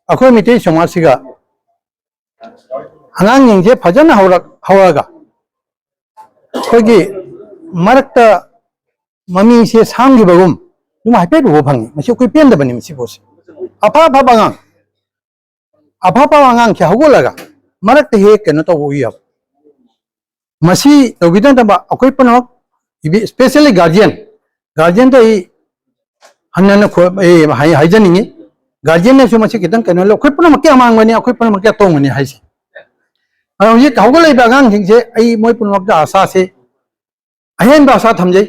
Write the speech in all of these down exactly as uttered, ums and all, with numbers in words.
ꯑꯩꯈꯣꯏ ꯃꯤꯇꯩ ꯁꯃꯥꯖꯁꯤꯒ ꯑꯉꯥꯡꯁꯤꯡꯁꯦ ꯐꯖꯅ ꯍꯧꯔꯛ ꯍꯧꯔꯒ ꯑꯩꯈꯣꯏꯒꯤ ꯃꯔꯛꯇ ꯃꯃꯤꯁꯦ ꯁꯥꯡꯈꯤꯕꯒꯨꯝ ꯑꯗꯨꯝ ꯍꯥꯏꯐꯦꯠ ꯎꯕ ꯐꯪꯉꯤ꯫ ꯃꯁꯤ ꯑꯩꯈꯣꯏ ꯄꯦꯟꯗꯕꯅꯤ꯫ ꯃꯁꯤ ꯄꯣꯠꯁꯦ ꯑꯐ ꯑꯐꯕ ꯑꯉꯥꯡ ꯑꯐ ꯑꯐꯕ ꯑꯉꯥꯡꯁꯦ ꯍꯧꯒꯠꯂꯒ ꯃꯔꯛꯇ ꯍꯦꯛ ꯀꯩꯅꯣ ꯇꯧꯕ ꯎꯏ ꯍꯥꯏꯕ꯫ ꯃꯁꯤ ꯇꯧꯕꯤꯗꯅꯕ ꯑꯩꯈꯣꯏ ꯄꯨꯝꯅꯃꯛ, specially guardian, guardianꯗ ꯑꯩ ꯍꯟꯅ ꯍꯟꯅ ꯈꯣ- ꯑꯩ ꯍꯥꯏ- ꯍꯥꯏꯖꯅꯤꯡꯉꯤ꯫ Guardianꯅꯁꯨ ꯃꯁꯤ ꯈꯤꯇꯪ ꯀꯩꯅꯣ ꯂꯧ-, ꯑꯩꯈꯣꯏ ꯄꯨꯝꯅꯃꯛꯀꯤ ꯑꯃꯥꯡꯕꯅꯤ, ꯑꯩꯈꯣꯏ ꯄꯨꯝꯅꯃꯛꯀꯤ ꯑꯇꯣꯡꯕꯅꯤ ꯍꯥꯏꯁꯦ꯫ ꯑꯗꯣ ꯍꯧꯖꯤꯛ ꯍꯧꯒꯠꯂꯛꯏꯕ ꯑꯉꯥꯡꯁꯤꯡꯁꯦ ꯑꯩ ꯃꯣꯏ ꯄꯨꯝꯅꯃꯛꯇ ꯑꯁꯥꯁꯦ, ꯑꯍꯦꯟꯕ ꯑꯁꯥ ꯊꯝꯖꯩ꯫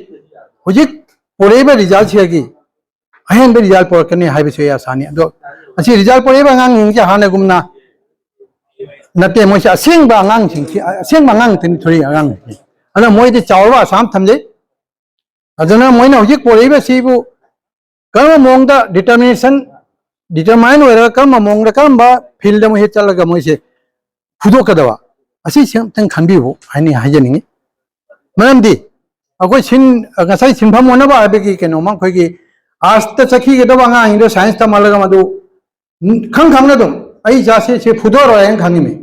ꯍꯧꯖꯤꯛ ꯄꯨꯔꯛꯏꯕ resultꯁꯤꯗꯒꯤ ꯑꯍꯦꯟꯕ result ꯄꯨꯔꯛꯀꯅꯤ ꯍꯥꯏꯕꯁꯤ ꯑꯩ ꯑꯁꯥꯅꯤ꯫ ꯑꯗꯣ ꯃꯁꯤ result ꯄꯨꯔꯛꯏꯕ ꯑꯉꯥꯡꯁꯤꯡꯁꯦ ꯍꯥꯟꯅꯒꯨꯝꯅ ꯅꯠꯇꯦ, ꯃꯣꯏꯁꯦ ꯑꯁꯦꯡꯕ ꯑꯉꯥꯡꯁꯤꯡꯁꯤ, ꯑꯁꯦꯡꯕ ꯑꯉꯥꯡ ꯉꯥꯛꯇꯅꯤ ꯊꯣꯔꯛꯏ ꯑꯉꯥꯡꯁꯤꯡꯁꯤ꯫ ꯑꯗꯨꯅ ꯃꯣꯏꯗꯤ ꯆꯥꯎꯔꯕ ꯑꯁꯥ ꯑꯃ ꯊꯝꯖꯩ꯫ ꯑꯗꯨꯅ ꯃꯣꯏꯅ ꯍꯧꯖꯤꯛ ꯄꯨꯔꯛꯏꯕꯁꯤꯕꯨ ꯀꯔꯝꯕ ꯃꯑꯣꯡꯗ determination, determine ꯑꯣꯏꯔꯒ ꯀꯔꯝꯕ ꯃꯑꯣꯡꯗ, ꯀꯔꯝꯕ fieldꯗ ꯃꯣꯏꯁꯦ ꯆꯠꯂꯒ ꯃꯣꯏꯁꯦ ꯐꯨꯗꯣꯛꯀꯗꯕ, ꯑꯁꯤꯁꯦ ꯑꯝꯇꯪ ꯈꯟꯕꯤꯌꯨ ꯍꯥꯏꯅ ꯍꯥꯏꯖꯅꯤꯡꯉꯤ꯫ ꯃꯔꯝꯗꯤ ꯑꯩꯈꯣꯏ ꯁꯤꯟ-, ꯉꯁꯥꯏ ꯁꯤꯟꯐꯝ ꯑꯣꯟꯅꯕ ꯍꯥꯏꯕꯒꯤ ꯀꯩꯅꯣꯃ, ꯑꯩꯈꯣꯏꯒꯤ artsꯇ ꯆꯠꯈꯤꯒꯗꯕ ꯑꯉꯥꯡꯁꯤꯡꯗꯣ science ꯇꯝꯍꯜꯂꯒ ꯃꯗꯨ ꯈꯪ ꯈꯪꯅ ꯑꯗꯨꯝ ꯑꯩ ꯏꯆꯥꯁꯦ ꯁꯤ ꯐꯨꯗꯣꯔꯣꯏ ꯍꯥꯏꯅ ꯈꯪꯉꯤꯃꯤ꯫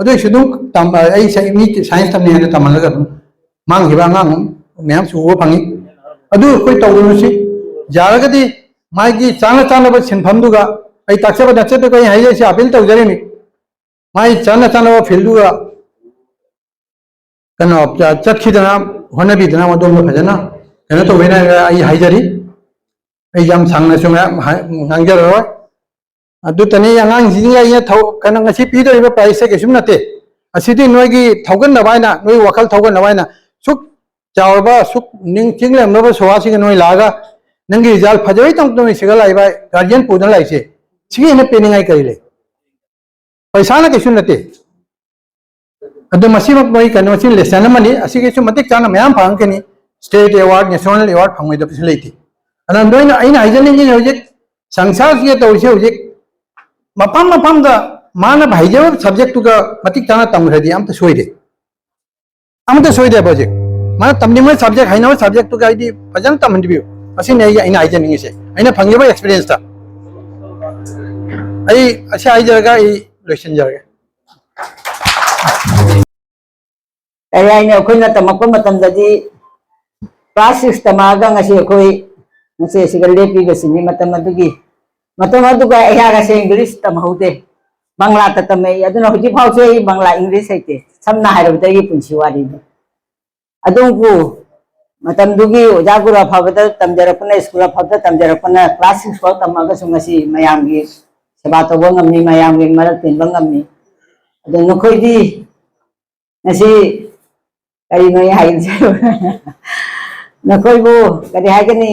ꯑꯗꯨꯏꯁꯨ ꯑꯗꯨꯝ ꯇꯝ-, ꯑꯩ ꯁ-, ꯃꯤ science ꯇꯝꯅꯩ ꯍꯥꯏꯅ ꯇꯝꯍꯜꯂꯒ ꯑꯗꯨꯝ ꯃꯥꯡꯈꯤꯕ ꯑꯉꯥꯡ ꯃꯌꯥꯝꯁꯨ ꯎꯕ ꯐꯪꯉꯤ꯫ ꯑꯗꯨ ꯑꯩꯈꯣꯏ ꯇꯧꯔꯨꯔꯁꯤ꯫ ꯌꯥꯔꯒꯗꯤ ꯃꯥꯒꯤ ꯆꯥꯅ ꯆꯥꯅꯕ ꯁꯤꯟꯐꯝꯗꯨꯒ, ꯑꯩ ꯇꯥꯛꯆꯕ ꯅꯠꯆꯗꯦꯀꯣ, ꯑꯩ ꯍꯥꯏꯖꯔꯤꯁꯦ appeal ꯇꯧꯖꯔꯤꯃꯤ꯫ ꯃꯥꯒꯤ ꯆꯥꯅ ꯆꯥꯅꯕ fieldꯗꯨꯒ ꯀꯩꯅꯣ ꯆ-, ꯆꯠꯈꯤꯗꯅ ꯍꯣꯠꯅꯕꯤꯗꯅ ꯑꯗꯣꯝꯗ ꯐꯖꯅ ꯀꯩꯅꯣ ꯇꯧꯕꯤꯅ ꯑꯩ ꯍꯥꯏꯖꯔꯤ꯫ ꯑꯩ ꯌꯥꯝ ꯁꯥꯡꯅꯁꯨ ꯃꯌꯥꯝ ꯍꯥꯏ-, ꯉꯥꯡꯖꯔꯔꯣꯏ꯫ ꯑꯗꯨꯇꯅꯤ ꯑꯉꯥꯡꯁꯤꯡꯁꯤꯒꯤ ꯑꯩꯅ ꯊꯧ-, ꯀꯩꯅꯣ ꯉꯁꯤ ꯄꯤꯗꯧꯔꯤꯕ prizeꯁꯦ ꯀꯩꯁꯨꯝ ꯅꯠꯇꯦ꯫ ꯑꯁꯤꯗꯤ ꯅꯣꯏꯒꯤ ꯊꯧꯒꯠꯅꯕ ꯍꯥꯏꯅ, ꯅꯣꯏ ꯋꯥꯈꯜ ꯊꯧꯒꯠꯅꯕ ꯍꯥꯏꯅ ꯁꯨꯛ ꯆꯥꯎꯔꯕ, ꯁꯨꯛ ꯅꯤꯡꯊꯤꯡ ꯂꯩꯔꯝꯂꯕ ꯁꯣꯍꯥꯁꯤꯒ ꯅꯣꯏ ꯂꯥꯛꯑꯒ ꯅꯪꯒꯤ result ꯐꯖꯕꯩ ꯇꯧꯗꯅ ꯁꯤꯒ ꯂꯥꯛꯏꯕ guardian ꯄꯨꯗꯅ ꯂꯥꯛꯏꯁꯦ, ꯁꯤꯒꯤ ꯍꯦꯟꯅ ꯄꯦꯟꯅꯤꯡꯉꯥꯏ ꯀꯔꯤ ꯂꯩ? ꯄꯩꯁꯥꯅ ꯀꯩꯁꯨ ꯅꯠꯇꯦ꯫ ꯑꯗꯣ ꯃꯁꯤꯃꯛ ꯃꯣꯏ ꯀꯩꯅꯣꯁꯤ lesson ꯑꯃꯅꯤ꯫ ꯑꯁꯤꯒꯤꯁꯨ ꯃꯇꯤꯛ ꯆꯥꯅ ꯃꯌꯥꯝ ꯐꯪꯉꯛꯀꯅꯤ꯫ State award, national award ꯐꯪꯉꯣꯏꯗꯕꯁꯨ ꯂꯩꯇꯦ꯫ ꯑꯗꯨꯅ ꯅꯣꯏꯅ, ꯑꯩꯅ ꯍꯥꯏꯖꯅꯤꯡꯉꯤꯁꯦ ꯍꯧꯖꯤꯛ ꯁꯪꯁꯥꯔꯁꯤꯗ ꯇꯧꯔꯤꯁꯦ ꯍꯧꯖꯤꯛ ꯃꯐꯝ ꯃꯐꯝꯗ ꯃꯥꯅ ꯍꯩꯖꯕ subjectꯇꯨꯒ ꯃꯇꯤꯛ ꯆꯥꯅ ꯇꯝꯈ꯭ꯔꯗꯤ ꯑꯝꯇ ꯁꯣꯏꯗꯦ꯫ ꯑꯃꯠꯇ ꯁꯣꯏꯗꯦꯕ ꯍꯧꯖꯤꯛ꯫ ꯃꯥꯅ ꯇꯝꯅꯤꯡꯕ subject, ꯍꯩꯅꯕ subjectꯇꯨꯒ ꯑꯩꯗꯤ ꯐꯖꯅ ꯇꯝꯍꯟꯕꯤꯌꯨ꯫ ꯑꯁꯤꯅꯤ ꯑꯩꯒꯤ, ꯑꯩꯅ ꯍꯥꯏꯖꯅꯤꯡꯉꯤꯁꯦ, ꯑꯩꯅ ꯐꯪꯖꯕ experienceꯇ꯫ ꯑꯩ ꯑꯁꯤ ꯍꯥꯏꯖꯔꯒ ꯑꯩ ꯂꯣꯏꯁꯤꯟꯖꯔꯒꯦ꯫ ꯀꯔꯤ ꯍꯥꯏꯅꯤ, ꯑꯩꯈꯣꯏꯅ ꯇꯝꯃꯛꯄ ꯃꯇꯝꯗꯗꯤ class six ꯇꯝꯃꯛꯑꯒ ꯉꯁꯤ ꯑꯩꯈꯣꯏ ꯉꯁꯤ ꯑꯁꯤꯒ ꯂꯦꯞꯄꯤꯕꯁꯤꯅꯤ꯫ ꯃꯇꯝ ꯑꯗꯨꯒꯤ, ꯃꯇꯝ ꯑꯗꯨꯒ ꯑꯩꯍꯥꯛ ꯑꯁꯦ English ꯇꯝꯍꯧꯗꯦ, ꯕꯪꯂꯥꯗ ꯇꯝꯃꯛꯏ꯫ ꯑꯗꯨꯅ ꯍꯧꯖꯤꯛ ꯐꯥꯎꯁꯨ ꯑꯩ ꯕꯪꯂꯥ English ꯍꯩꯇꯦ, ꯁꯝꯅ ꯍꯥꯏꯔꯕꯗ ꯑꯩꯒꯤ ꯄꯨꯟꯁꯤ ꯋꯥꯔꯤꯅꯤ꯫ ꯑꯗꯨꯕꯨ ꯃꯇꯝꯗꯨꯒꯤ ꯑꯣꯖꯥ ꯒꯨꯔꯨ ꯑꯐꯕꯗ ꯇꯝꯖꯔꯛꯄꯅ, ꯁ꯭ꯀꯨꯜ ꯑꯐꯕꯗ ꯇꯝꯖꯔꯛꯄꯅ class six ꯐꯥꯎ ꯇꯝꯃꯒꯁꯨ ꯉꯁꯤ ꯃꯌꯥꯝꯒꯤ ꯁꯦꯕꯥ ꯇꯧꯕ ꯉꯝꯃꯤ, ꯃꯌꯥꯝꯒꯤ ꯃꯔꯛ ꯇꯤꯟꯕ ꯉꯝꯃꯤ꯫ ꯑꯗꯣ ꯅꯈꯣꯏꯗꯤ ꯉꯁꯤ ꯀꯔꯤꯅꯣ ꯑꯩ ꯍꯥꯏꯒꯗꯕ? ꯅꯈꯣꯏꯕꯨ ꯀꯔꯤ ꯍꯥꯏꯒꯅꯤ?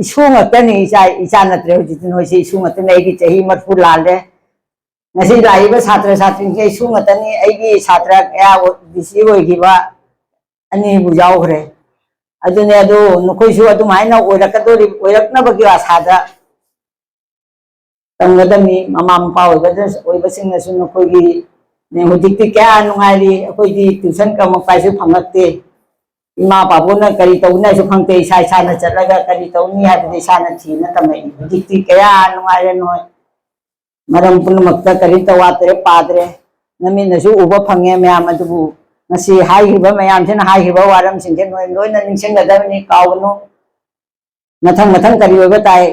ꯏꯁꯨ ꯉꯥꯛꯇꯅꯤ, ꯏꯆꯥ, ꯏꯆꯥ ꯅꯠꯇ꯭ꯔꯦ ꯍꯧꯖꯤꯛꯇꯤ, ꯅꯣꯏꯁꯤ ꯏꯁꯨ ꯉꯥꯛꯇꯅꯤ꯫ ꯑꯩꯒꯤ ꯆꯍꯤ ꯃꯔꯤꯐꯨ ꯂꯥꯜꯂꯦ꯫ ꯉꯁꯤ ꯂꯥꯛꯏꯕ ꯁꯥꯇ꯭ꯔ ꯁꯥꯇ꯭ꯔꯤꯁꯤꯡꯁꯦ ꯏꯁꯨ ꯉꯥꯛꯇꯅꯤ꯫ ꯑꯩꯒꯤ ꯁꯥꯇ꯭ꯔ ꯀꯌꯥ ꯗꯤ ꯁꯤ ꯑꯣꯏꯈꯤꯕ ꯑꯅꯤꯕꯨ ꯌꯥꯎꯈ꯭ꯔꯦ꯫ ꯑꯗꯨꯅꯦ, ꯑꯗꯨ ꯅꯈꯣꯏꯁꯨ ꯑꯗꯨꯃꯥꯏꯅ ꯑꯣꯏꯔꯛꯀꯗꯧꯔꯤ, ꯑꯣꯏꯔꯛꯅꯕꯒꯤ ꯑꯁꯥꯗ ꯇꯝꯒꯗꯕꯅꯤ꯫ ꯃꯃꯥ ꯃꯄꯥ ꯑꯣꯏꯕꯗ-, ꯑꯣꯏꯕꯁꯤꯡꯅꯁꯨ ꯅꯈꯣꯏꯒꯤ, ꯅꯦ, ꯍꯧꯖꯤꯛꯇꯤ ꯀꯌꯥ ꯅꯨꯡꯉꯥꯏꯔꯤ꯫ ꯑꯩꯈꯣꯏꯗꯤ tuition ꯇꯝꯃꯛꯄ ꯍꯥꯏꯁꯨ ꯐꯪꯉꯛꯇꯦ꯫ ꯏꯃꯥ ꯄꯥꯕꯨꯡꯅ ꯀꯔꯤ ꯇꯧꯅꯤ ꯍꯥꯏꯁꯨ ꯈꯪꯗꯦ꯫ ꯏꯁꯥ ꯏꯁꯥꯅ ꯆꯠꯂꯒ ꯀꯔꯤ ꯇꯧꯅꯤ ꯍꯥꯏꯕꯗꯤ ꯏꯁꯥꯅ ꯊꯤꯅ ꯇꯝꯃꯛꯏ꯫ ꯍꯧꯖꯤꯛꯇꯤ ꯀꯌꯥ ꯅꯨꯡꯉꯥꯏꯔꯦ ꯅꯣꯏ꯫ ꯃꯔꯝ ꯄꯨꯝꯅꯃꯛꯇ ꯀꯔꯤꯝꯇ ꯋꯥꯠꯇ꯭ꯔꯦ, ꯄꯥꯗ꯭ꯔꯦ꯫ ꯅꯃꯤꯠꯅꯁꯨ ꯎꯕ ꯐꯪꯉꯦ ꯃꯌꯥꯝ꯫ ꯑꯗꯨꯕꯨ ꯉꯁꯤ ꯍꯥꯏꯈꯤꯕ ꯃꯌꯥꯝꯁꯤꯅ ꯍꯥꯏꯈꯤꯕ ꯋꯥꯔꯝꯁꯤꯡꯁꯦ ꯅꯣꯏ ꯂꯣꯏꯅ ꯅꯤꯡꯁꯤꯡꯒꯗꯕꯅꯤ, ꯀꯥꯎꯒꯅꯨ꯫ ꯃꯊꯪ ꯃꯊꯪ ꯀꯔꯤ ꯑꯣꯏꯕ ꯇꯥꯏ?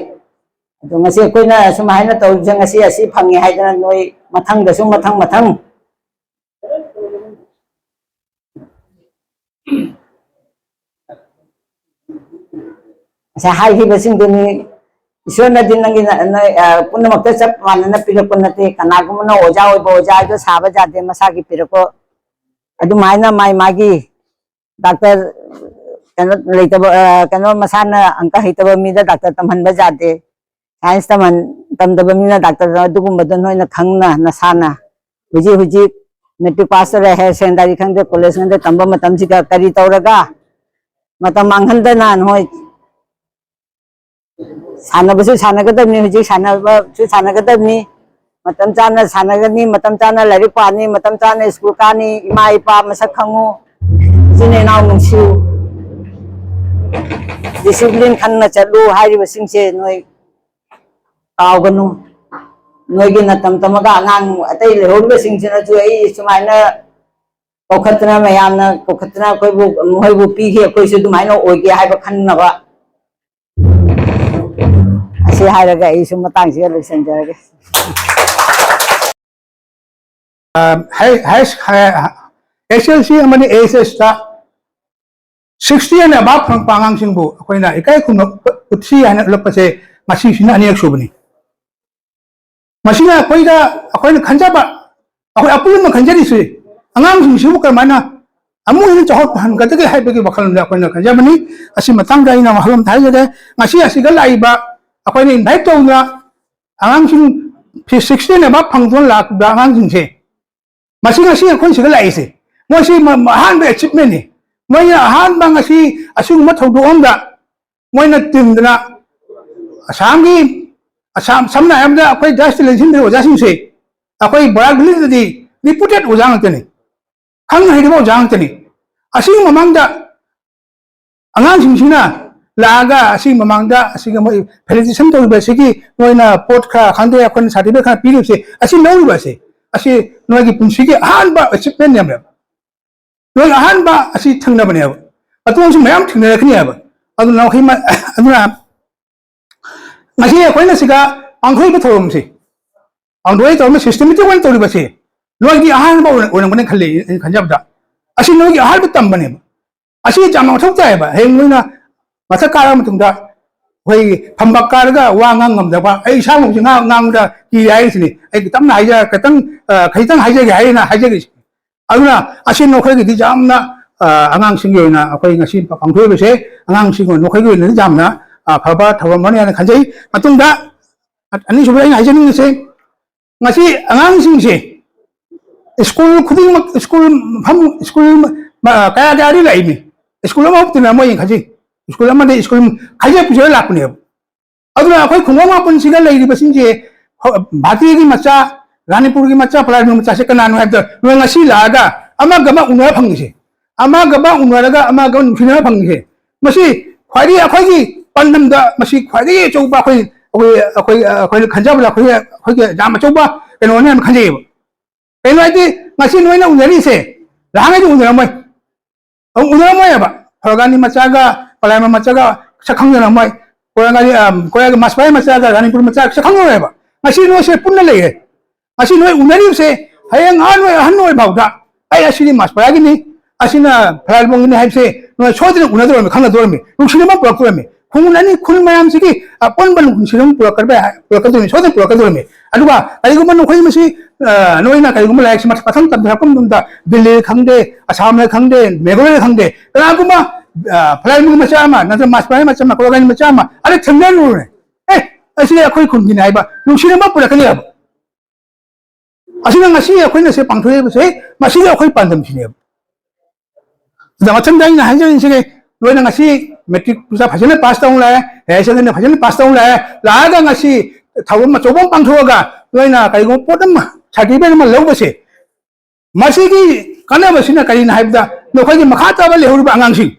ꯑꯗꯣ ꯉꯁꯤ ꯑꯩꯈꯣꯏꯅ ꯁꯨꯃꯥꯏꯅ ꯇꯧꯔꯤꯁꯦ, ꯉꯁꯤ ꯑꯁꯤ ꯐꯪꯉꯦ ꯍꯥꯏꯗꯅ ꯅꯣꯏ ꯃꯊꯪꯗꯁꯨ ꯃꯊꯪ ꯃꯊꯪ ꯉꯁꯥꯏ ꯍꯥꯏꯈꯤꯕꯁꯤꯡꯗꯨꯅꯤ꯫ ꯏꯁꯣꯔꯅꯗꯤ ꯅꯪꯒꯤ ꯅ-, ꯅ-, ꯑ, ꯄꯨꯝꯅꯃꯛꯇ ꯆꯞ ꯃꯥꯟꯅꯅ ꯄꯤꯔꯛꯄ ꯅꯠꯇꯦ꯫ ꯀꯅꯥꯒꯨꯝꯕꯅ ꯑꯣꯖꯥ ꯑꯣꯏꯕ ꯑꯣꯖꯥꯗꯣ ꯁꯥꯕ ꯌꯥꯗꯦ, ꯃꯁꯥꯒꯤ ꯄꯤꯔꯛꯄ꯫ ꯑꯗꯨꯃꯥꯏꯅ ꯃꯥꯏ ꯃꯥꯒꯤ doctor ꯀꯩꯅꯣ ꯂꯩꯇꯕ, ꯑ, ꯀꯩꯅꯣ ꯃꯁꯥꯅ ꯑꯪꯀ ꯍꯩꯇꯕ ꯃꯤꯗ doctor ꯇꯝꯍꯟꯕ ꯌꯥꯗꯦ꯫ Science ꯇꯝꯍꯟ-, ꯇꯝꯗꯕ ꯃꯤꯅ doctor ꯑꯗꯨꯒꯨꯝꯕꯗꯣ ꯅꯣꯏꯅ ꯈꯪꯅ ꯅꯁꯥꯅ ꯍꯧꯖꯤꯛ ꯍꯧꯖꯤꯛ matric pass ꯇꯧꯔꯦ, higher secondary ꯈꯪꯗꯦ, college ꯈꯪꯗꯦ, ꯇꯝꯕ ꯃꯇꯝꯁꯤꯗ ꯀꯔꯤ ꯇꯧꯔꯒ ꯃꯇꯝ ꯃꯥꯡꯍꯟꯗꯅ ꯅꯣꯏ ꯁꯥꯟꯅꯕꯁꯨ ꯁꯥꯟꯅꯒꯗꯕꯅꯤ, ꯍꯧꯖꯤꯛ ꯁꯥꯟꯅꯕꯁꯨ ꯁꯥꯟꯅꯒꯗꯕꯅꯤ, ꯃꯇꯝ ꯆꯥꯅ ꯁꯥꯟꯅꯒꯅꯤ, ꯃꯇꯝ ꯆꯥꯅ ꯂꯥꯏꯔꯤꯛ ꯄꯥꯅꯤ, ꯃꯇꯝ ꯆꯥꯅ ꯁ꯭ꯀꯨꯜ ꯀꯥꯅꯤ, ꯏꯃꯥ ꯏꯄꯥ ꯃꯁꯛ ꯈꯪꯉꯨ, ꯏꯆꯤꯟ ꯏꯅꯥꯎ ꯅꯨꯡꯁꯤꯌꯨ, discipline ꯈꯪꯅ ꯆꯠꯂꯨ ꯍꯥꯏꯔꯤꯕꯁꯤꯡꯁꯦ ꯅꯣꯏ ꯀꯥꯎꯒꯅꯨ꯫ ꯅꯣꯏꯒꯤ ꯅꯇꯝ ꯇꯝꯃꯒ ꯑꯉꯥꯡ ꯑꯇꯩ ꯂꯩꯍꯧꯔꯤꯕꯁꯤꯡꯁꯤꯅꯁꯨ ꯑꯩ ꯁꯨꯃꯥꯏꯅ ꯀꯧꯈꯠꯇꯅ, ꯃꯌꯥꯝꯅ ꯀꯧꯈꯠꯇꯅ ꯑꯩꯈꯣꯏꯕꯨ, ꯃꯈꯣꯏꯕꯨ ꯄꯤꯈꯤ, ꯑꯩꯈꯣꯏꯁꯨ ꯑꯗꯨꯃꯥꯏꯅ ꯑꯣꯏꯒꯦ ꯍꯥꯏꯕ ꯈꯟꯅꯕ꯫ ꯑꯁꯤ ꯍꯥꯏꯔꯒ ꯑꯩ ꯁꯨꯝ ꯃꯇꯥꯡꯁꯤꯒ ꯂꯣꯏꯁꯤꯟꯖꯔꯒꯦ꯫ ꯍꯥꯏ ꯍꯥꯏ ꯑꯦꯁ ꯑꯦꯜ ꯁꯤ ꯑꯃꯗꯤ ꯑꯦꯁ ꯑꯦꯁꯇ ꯁꯤꯛꯁꯇꯤ ꯑꯦꯟ ꯑꯕꯥꯞ ꯐꯪꯉꯛꯄ ꯑꯉꯥꯡꯁꯤꯡꯕꯨ ꯑꯩꯈꯣꯏꯅ ꯏꯀꯥꯏ ꯈꯨꯝꯅꯕ ꯎꯠꯁꯤ ꯍꯥꯏꯅ ꯎꯠꯂꯛꯄꯁꯦ ꯉꯁꯤꯁꯤꯅ ꯑꯅꯤꯔꯛ ꯁꯨꯕꯅꯤ꯫ ꯃꯁꯤꯅ ꯑꯩꯈꯣꯏꯗ, ꯑꯩꯈꯣꯏꯅ ꯈꯟꯖꯕ, ꯑꯩꯈꯣꯏ ꯑꯄꯨꯟꯕ ꯈꯟꯖꯔꯤꯁꯤ, ꯑꯉꯥꯡꯁꯤꯡꯁꯤꯕꯨ ꯀꯔꯝꯍꯥꯏꯅ ꯑꯃꯨꯛ ꯍꯦꯟꯅ ꯆꯥꯎꯈꯠꯍꯟꯒꯗꯒꯦ ꯍꯥꯏꯕꯒꯤ ꯋꯥꯈꯜꯂꯣꯟꯗ ꯑꯩꯈꯣꯏꯅ ꯈꯟꯖꯕꯅꯤ꯫ ꯑꯁꯤ ꯃꯇꯥꯡꯗ ꯑꯩꯅ ꯋꯥꯍꯪ ꯑꯃ ꯍꯥꯏꯖꯒꯦ꯫ ꯉꯁꯤ ꯑꯁꯤꯗ ꯂꯥꯛꯏꯕ, ꯑꯩꯈꯣꯏꯅ ꯏꯟꯚꯥꯏꯠ ꯇꯧꯗꯨꯅ ꯑꯉꯥꯡꯁꯤꯡ ꯁꯤꯛꯁꯇꯤ ꯑꯦꯟ ꯑꯕꯥꯞ ꯐꯪꯗꯨꯅ ꯂꯥꯛꯄ ꯑꯉꯥꯡꯁꯤꯡꯁꯦ, ꯃꯁꯤ ꯉꯁꯤ ꯑꯩꯈꯣꯏ ꯁꯤꯗ ꯂꯥꯛꯏꯁꯦ, ꯃꯣꯏꯁꯤ ꯃ- ꯃ- ꯑꯍꯥꯟꯕ ꯑꯦꯆꯤꯞꯃꯦꯟꯅꯤ꯫ ꯃꯣꯏꯅ ꯑꯍꯥꯟꯕ ꯉꯁꯤ ꯑꯁꯤꯒꯨꯝꯕ ꯊꯧꯗꯣꯛ ꯑꯃꯗ ꯃꯣꯏꯅ ꯇꯤꯟꯗꯅ, ꯑꯁꯥꯝꯒꯤ, ꯑꯁꯥꯝ, ꯁꯝꯅ ꯍꯥꯏꯔꯕꯗ ꯑꯩꯈꯣꯏ ꯗꯥꯁ ꯇꯤꯂꯦꯟ ꯁꯤꯟꯕ ꯑꯣꯖꯥꯁꯤꯡꯁꯦ, ꯑꯩꯈꯣꯏ ꯕꯔꯥꯛ ꯚꯦꯂꯤꯗꯗꯤ ꯔꯤꯄꯨꯇꯦꯠ ꯑꯣꯖꯥ ꯉꯥꯛꯇꯅꯤ, ꯈꯪ ꯍꯩꯔꯕ ꯑꯣꯖꯥ ꯉꯥꯛꯇꯅꯤ꯫ ꯑꯁꯤꯒꯤ ꯃꯃꯥꯡꯗ ꯑꯉꯥꯡꯁꯤꯡꯁꯤꯅ ꯂꯥꯛꯑꯒ ꯑꯁꯤꯒꯤ ꯃꯃꯥꯡꯗ ꯑꯁꯤꯒꯤ ꯃꯣꯏ ꯐꯦꯂꯤꯁꯤꯇꯦꯁꯟ ꯇꯧꯔꯤꯕ ꯑꯁꯤꯒꯤ ꯃꯣꯏꯅ ꯄꯣꯠ ꯈꯔ ꯈꯪꯗꯦ, ꯑꯩꯈꯣꯏꯅ ꯁꯥꯔꯇꯤꯐꯤꯀꯦꯠ ꯈꯔ ꯄꯤꯔꯤꯕꯁꯦ, ꯑꯁꯤ ꯂꯧꯔꯤꯕ ꯑꯁꯦ, ꯑꯁꯤ ꯅꯣꯏꯒꯤ ꯄꯨꯟꯁꯤꯒꯤ ꯑꯍꯥꯟꯕ ꯑꯦꯆꯤꯞꯃꯦꯟꯅꯦꯕ꯫ ꯅꯣꯏ ꯑꯍꯥꯟꯕ ꯑꯁꯤ ꯊꯦꯡꯅꯕꯅꯦꯕ꯫ ꯑꯇꯣꯞꯄꯁꯨ ꯃꯌꯥꯝ ꯊꯦꯡꯅꯔꯛꯀꯅꯤ ꯍꯥꯏꯕ꯫ ꯑꯗꯨꯅ ꯃꯈꯣꯏ ꯃ- ꯑꯗꯨꯅ ꯉꯁꯤ ꯑꯩꯈꯣꯏꯅ ꯁꯤꯗ ꯄꯥꯡꯊꯣꯛꯏꯕ ꯊꯧꯔꯝꯁꯤ, ꯄꯥꯡꯊꯣꯛꯏꯕ ꯊꯧꯔꯝ ꯁꯤꯁꯇꯦꯃꯦꯇꯤꯛ ꯑꯣꯏꯅ ꯇꯧꯔꯤꯕꯁꯦ, ꯅꯣꯏꯒꯤ ꯑꯍꯥꯟꯕ ꯑꯣꯏꯔꯝꯒꯅꯤ ꯈꯜꯂꯤ ꯑꯩꯅ ꯈꯟꯖꯕꯗ꯫ ꯑꯁꯤ ꯅꯣꯏꯒꯤ ꯑꯍꯥꯟꯕ ꯇꯝꯕꯅꯦꯕ꯫ ꯑꯁꯤ ꯌꯥꯝꯅ ꯃꯊꯧ ꯇꯥꯏꯌꯦꯕ꯫ ꯍꯌꯦꯡ ꯅꯣꯏꯅ ꯃꯊꯛ ꯀꯥꯔꯕ ꯃꯇꯨꯡꯗ ꯑꯩꯈꯣꯏꯒꯤ ꯐꯝꯕꯥꯛ ꯀꯥꯔꯒ ꯋꯥ ꯉꯥꯡ ꯉꯝꯗꯕ, ꯑꯩ ꯏꯁꯥꯃꯛꯁꯨ ꯉꯥꯡ ꯉꯥꯡꯕꯗ ꯀꯤ ꯍꯥꯏꯔꯤꯁꯤꯅꯤ꯫ ꯑꯩ ꯈꯤꯇꯪ ꯍꯥꯏꯖ ꯈꯤꯇꯪ ꯑ, ꯈꯤꯇꯪ ꯍꯥꯏꯖꯒꯦ ꯍꯥꯏꯅ ꯍꯥꯏꯖꯔꯤꯁꯤ꯫ ꯑꯗꯨꯅ ꯑꯁꯤ ꯅꯈꯣꯏꯒꯤꯗꯤ ꯌꯥꯝꯅ, ꯑ, ꯑꯉꯥꯡꯁꯤꯡꯒꯤ ꯑꯣꯏꯅ ꯑꯩꯈꯣꯏ ꯉꯁꯤ ꯄꯥꯡꯊꯣꯛꯏꯕꯁꯦ, ꯑꯉꯥꯡꯁꯤꯡ ꯑꯣꯏꯅ ꯅꯈꯣꯏꯒꯤ ꯑꯣꯏꯅꯗꯤ ꯌꯥꯝꯅ ꯑꯐꯕ ꯊꯧꯔꯝ ꯑꯃꯅꯤ ꯍꯥꯏꯅ ꯈꯟꯖꯩ꯫ ꯃꯇꯨꯡꯗ ꯑꯅꯤꯁꯨꯕꯗ ꯑꯩꯅ ꯍꯥꯏꯖꯅꯤꯡꯉꯤꯁꯦ, ꯉꯁꯤ ꯑꯉꯥꯡꯁꯤꯡꯁꯦ ꯁ꯭ꯀꯨꯜ ꯈꯨꯗꯤꯡꯃꯛ, ꯁ꯭ꯀꯨꯜ ꯃꯐꯝ, ꯁ꯭ꯀꯨꯜ ꯀꯌꯥ ꯀꯌꯥꯗꯤ ꯂꯥꯛꯏꯅꯤ, ꯁ꯭ꯀꯨꯜ ꯑꯃꯐꯥꯎ ꯇꯤꯟꯅꯔꯝꯃꯣꯏ ꯈꯟꯖꯩ꯫ ꯁ꯭ꯀꯨꯜ ꯑꯃꯗ ꯁ꯭ꯀꯨꯜ ꯈꯥꯏꯖ ꯄꯨꯖꯔ ꯂꯥꯛꯄꯅꯦꯕ꯫ ꯑꯗꯨꯅ ꯑꯩꯈꯣꯏ ꯈꯨꯡꯒꯪ ꯃꯥꯄꯟꯁꯤꯗ ꯂꯩꯔꯤꯕꯁꯤꯡꯁꯦ, ꯚꯥꯔꯇꯤꯒꯤ ꯃꯆꯥ, ꯔꯥꯅꯤꯄꯨꯔꯒꯤ ꯃꯆꯥ, ꯄꯂꯥꯏꯕꯨꯡ ꯃꯆꯥꯁꯦ ꯀꯅꯥꯅꯣ ꯍꯥꯏꯕꯗ, ꯅꯣꯏ ꯉꯁꯤ ꯂꯥꯛꯑꯒ ꯑꯃꯒ ꯑꯃ ꯎꯅꯕ ꯐꯪꯉꯤꯁꯦ, ꯑꯃꯒ ꯑꯃ ꯎꯅꯔꯒ ꯑꯃꯒ ꯑꯃ ꯅꯨꯡꯁꯤꯅꯕ ꯐꯪꯉꯤꯁꯦ, ꯃꯁꯤ ꯈ꯭ꯋꯥꯏꯗꯒꯤ ꯑꯩꯈꯣꯏꯒꯤ ꯄꯥꯟꯗꯝꯗ ꯃꯁꯤ ꯈ꯭ꯋꯥꯏꯗꯒꯤ ꯑꯆꯧꯕ ꯑꯩꯈꯣꯏ ꯑꯩꯈꯣꯏ ꯑꯩꯈꯣꯏ ꯑꯩꯈꯣꯏꯅ ꯈꯟꯖꯕꯗ ꯑꯩꯈꯣꯏ ꯑꯩꯈꯣꯏꯒꯤ ꯌꯥꯝ ꯑꯆꯧꯕ ꯀꯩꯅꯣꯅꯦ ꯍꯥꯏꯅ ꯈꯟꯖꯩꯌꯦꯕ꯫ ꯀꯩꯅꯣ ꯍꯥꯏꯗꯤ ꯉꯁꯤ ꯅꯣꯏꯅ ꯎꯅꯔꯤꯁꯦ ꯅꯍꯥꯟꯉꯩꯗꯤ ꯎꯅꯔꯝꯃꯣꯏ꯫ ꯑꯃꯨꯛ ꯎꯅꯔꯝꯃꯣꯏ ꯍꯥꯏꯕ꯫ ꯐꯔꯒꯥꯅꯤ ꯃꯆꯥꯒ ꯄꯂꯥꯏꯃ ꯃꯆꯥꯒ ꯁꯛ ꯈꯪꯅꯔꯝꯃꯣꯏ꯫ ꯀꯣꯔꯒꯥꯅꯤ ꯀꯣꯔꯒ ꯃꯥꯁꯄꯥꯏ ꯃꯆꯥꯒ ꯔꯥꯅꯤꯄꯨꯔ ꯃꯆꯥꯒ ꯁꯛ ꯈꯪꯅꯔꯣꯏ ꯍꯥꯏꯕ꯫ ꯉꯁꯤ ꯅꯣꯏꯁꯦ ꯄꯨꯟꯅ ꯂꯩꯔꯦ꯫ ꯉꯁꯤ ꯅꯣꯏ ꯎꯅꯔꯤꯕꯁꯦ ꯍꯌꯦꯡ ꯑꯍꯟ ꯑꯣꯏ ꯑꯍꯟ ꯑꯣꯏ ꯐꯥꯎꯗ ꯑꯩ ꯑꯁꯤꯗꯤ ꯃꯥꯁꯄꯥꯏꯒꯤꯅꯤ, ꯑꯁꯤꯅ ꯐꯂꯥꯏꯕꯣꯡꯒꯤꯅꯤ ꯍꯥꯏꯕꯁꯦ ꯅꯣꯏ ꯁꯣꯏꯗꯅ ꯎꯅꯗꯧꯔꯝꯃꯤ, ꯈꯪꯅꯗꯧꯔꯝꯃꯤ, ꯅꯨꯡꯁꯤꯅꯕ ꯄꯨꯔꯛꯇꯧꯔꯝꯃꯤ꯫ ꯈꯨꯡꯒꯪ ꯑꯅꯤ ꯈꯨꯟ ꯃꯌꯥꯝꯁꯤꯒꯤ ꯑꯄꯨꯟꯕ ꯅꯨꯡꯁꯤꯅꯕ ꯄꯨꯔꯛꯀꯗꯣꯏ-, ꯄꯨꯔꯛꯀꯗꯣꯏꯅꯤ, ꯁꯣꯏꯗꯅ ꯄꯨꯔꯛꯀꯗꯣꯏꯅꯤ꯫ ꯑꯗꯨꯒ ꯀꯔꯤꯒꯨꯝꯕ ꯅꯈꯣꯏ ꯃꯁꯤ, ꯑ, ꯅꯣꯏꯅ ꯀꯔꯤꯒꯨꯝꯕ ꯂꯥꯏꯔꯤꯛꯁꯤ ꯃꯊꯪ ꯇꯝꯊꯔꯛꯄ ꯃꯇꯝꯗ ꯗꯤꯜꯂꯤꯗ ꯈꯪꯗꯦ, ꯑꯁꯥꯝꯗ ꯈꯪꯗꯦ, ꯃꯦꯘꯥꯂꯌꯗ ꯈꯪꯗꯦ, ꯀꯅꯥꯒꯨꯝꯕ, ꯑ, ꯐꯂꯥꯏꯃꯨꯡ ꯃꯆꯥ ꯑꯃ ꯅꯠꯇ꯭ꯔꯒ ꯃꯥꯁꯄꯥꯏ ꯃꯆꯥ ꯑꯃ, ꯀꯣꯂꯒꯥꯏ ꯃꯆꯥ ꯑꯃ ꯑꯗ ꯊꯦꯡꯅꯔꯨꯔꯦ꯫ ꯑꯦ, ꯑꯁꯤꯗꯤ ꯑꯩꯈꯣꯏ ꯈꯨꯟꯒꯤꯅꯤ ꯍꯥꯏꯕ ꯅꯨꯡꯁꯤꯅꯕ ꯄꯨꯔꯛꯀꯅꯤ ꯍꯥꯏꯕ꯫ ꯑꯁꯤꯅ ꯉꯁꯤ ꯑꯩꯈꯣꯏꯅ ꯁꯤ ꯄꯥꯡꯊꯣꯛꯏꯕꯁꯦ ꯃꯁꯤꯒꯤ ꯑꯩꯈꯣꯏ ꯄꯥꯟꯗꯝꯁꯤꯅꯦꯕ꯫ ꯑꯗ ꯃꯊꯪꯗ ꯑꯩꯅ ꯍꯥꯏꯖꯅꯤꯡꯉꯤꯁꯦ, ꯅꯣꯏꯅ ꯉꯁꯤ ꯃꯦꯇ꯭ꯔꯤꯛ ꯃꯆꯥ ꯐꯖꯅ ꯄꯥꯁ ꯇꯧ ꯂꯥꯛꯑꯦ, ꯍꯥꯌꯔ ꯁꯦꯀꯦꯟꯗꯔꯤ ꯐꯖꯅ ꯄꯥꯁ ꯇꯧ ꯂꯥꯛꯑꯦ, ꯂꯥꯛꯑꯒ ꯉꯁꯤ ꯊꯧꯔꯝ ꯑꯆꯧꯕ ꯑꯃ ꯄꯥꯡꯊꯣꯛꯑꯒ ꯅꯣꯏꯅ ꯀꯔꯤꯒꯨꯝꯕ ꯄꯣꯠ ꯑꯃ, ꯁꯥꯔꯇꯤꯐꯤꯀꯦꯠ ꯑꯃ ꯂꯧꯕꯁꯦ, ꯃꯁꯤꯒꯤ ꯀꯥꯟꯅꯕꯁꯤꯅ ꯀꯔꯤꯅꯣ ꯍꯥꯏꯕꯗ ꯅꯈꯣꯏꯒꯤ ꯃꯈꯥ ꯇꯥꯕ ꯂꯩꯍꯧꯔꯤꯕ ꯑꯉꯥꯡꯁꯤꯡ,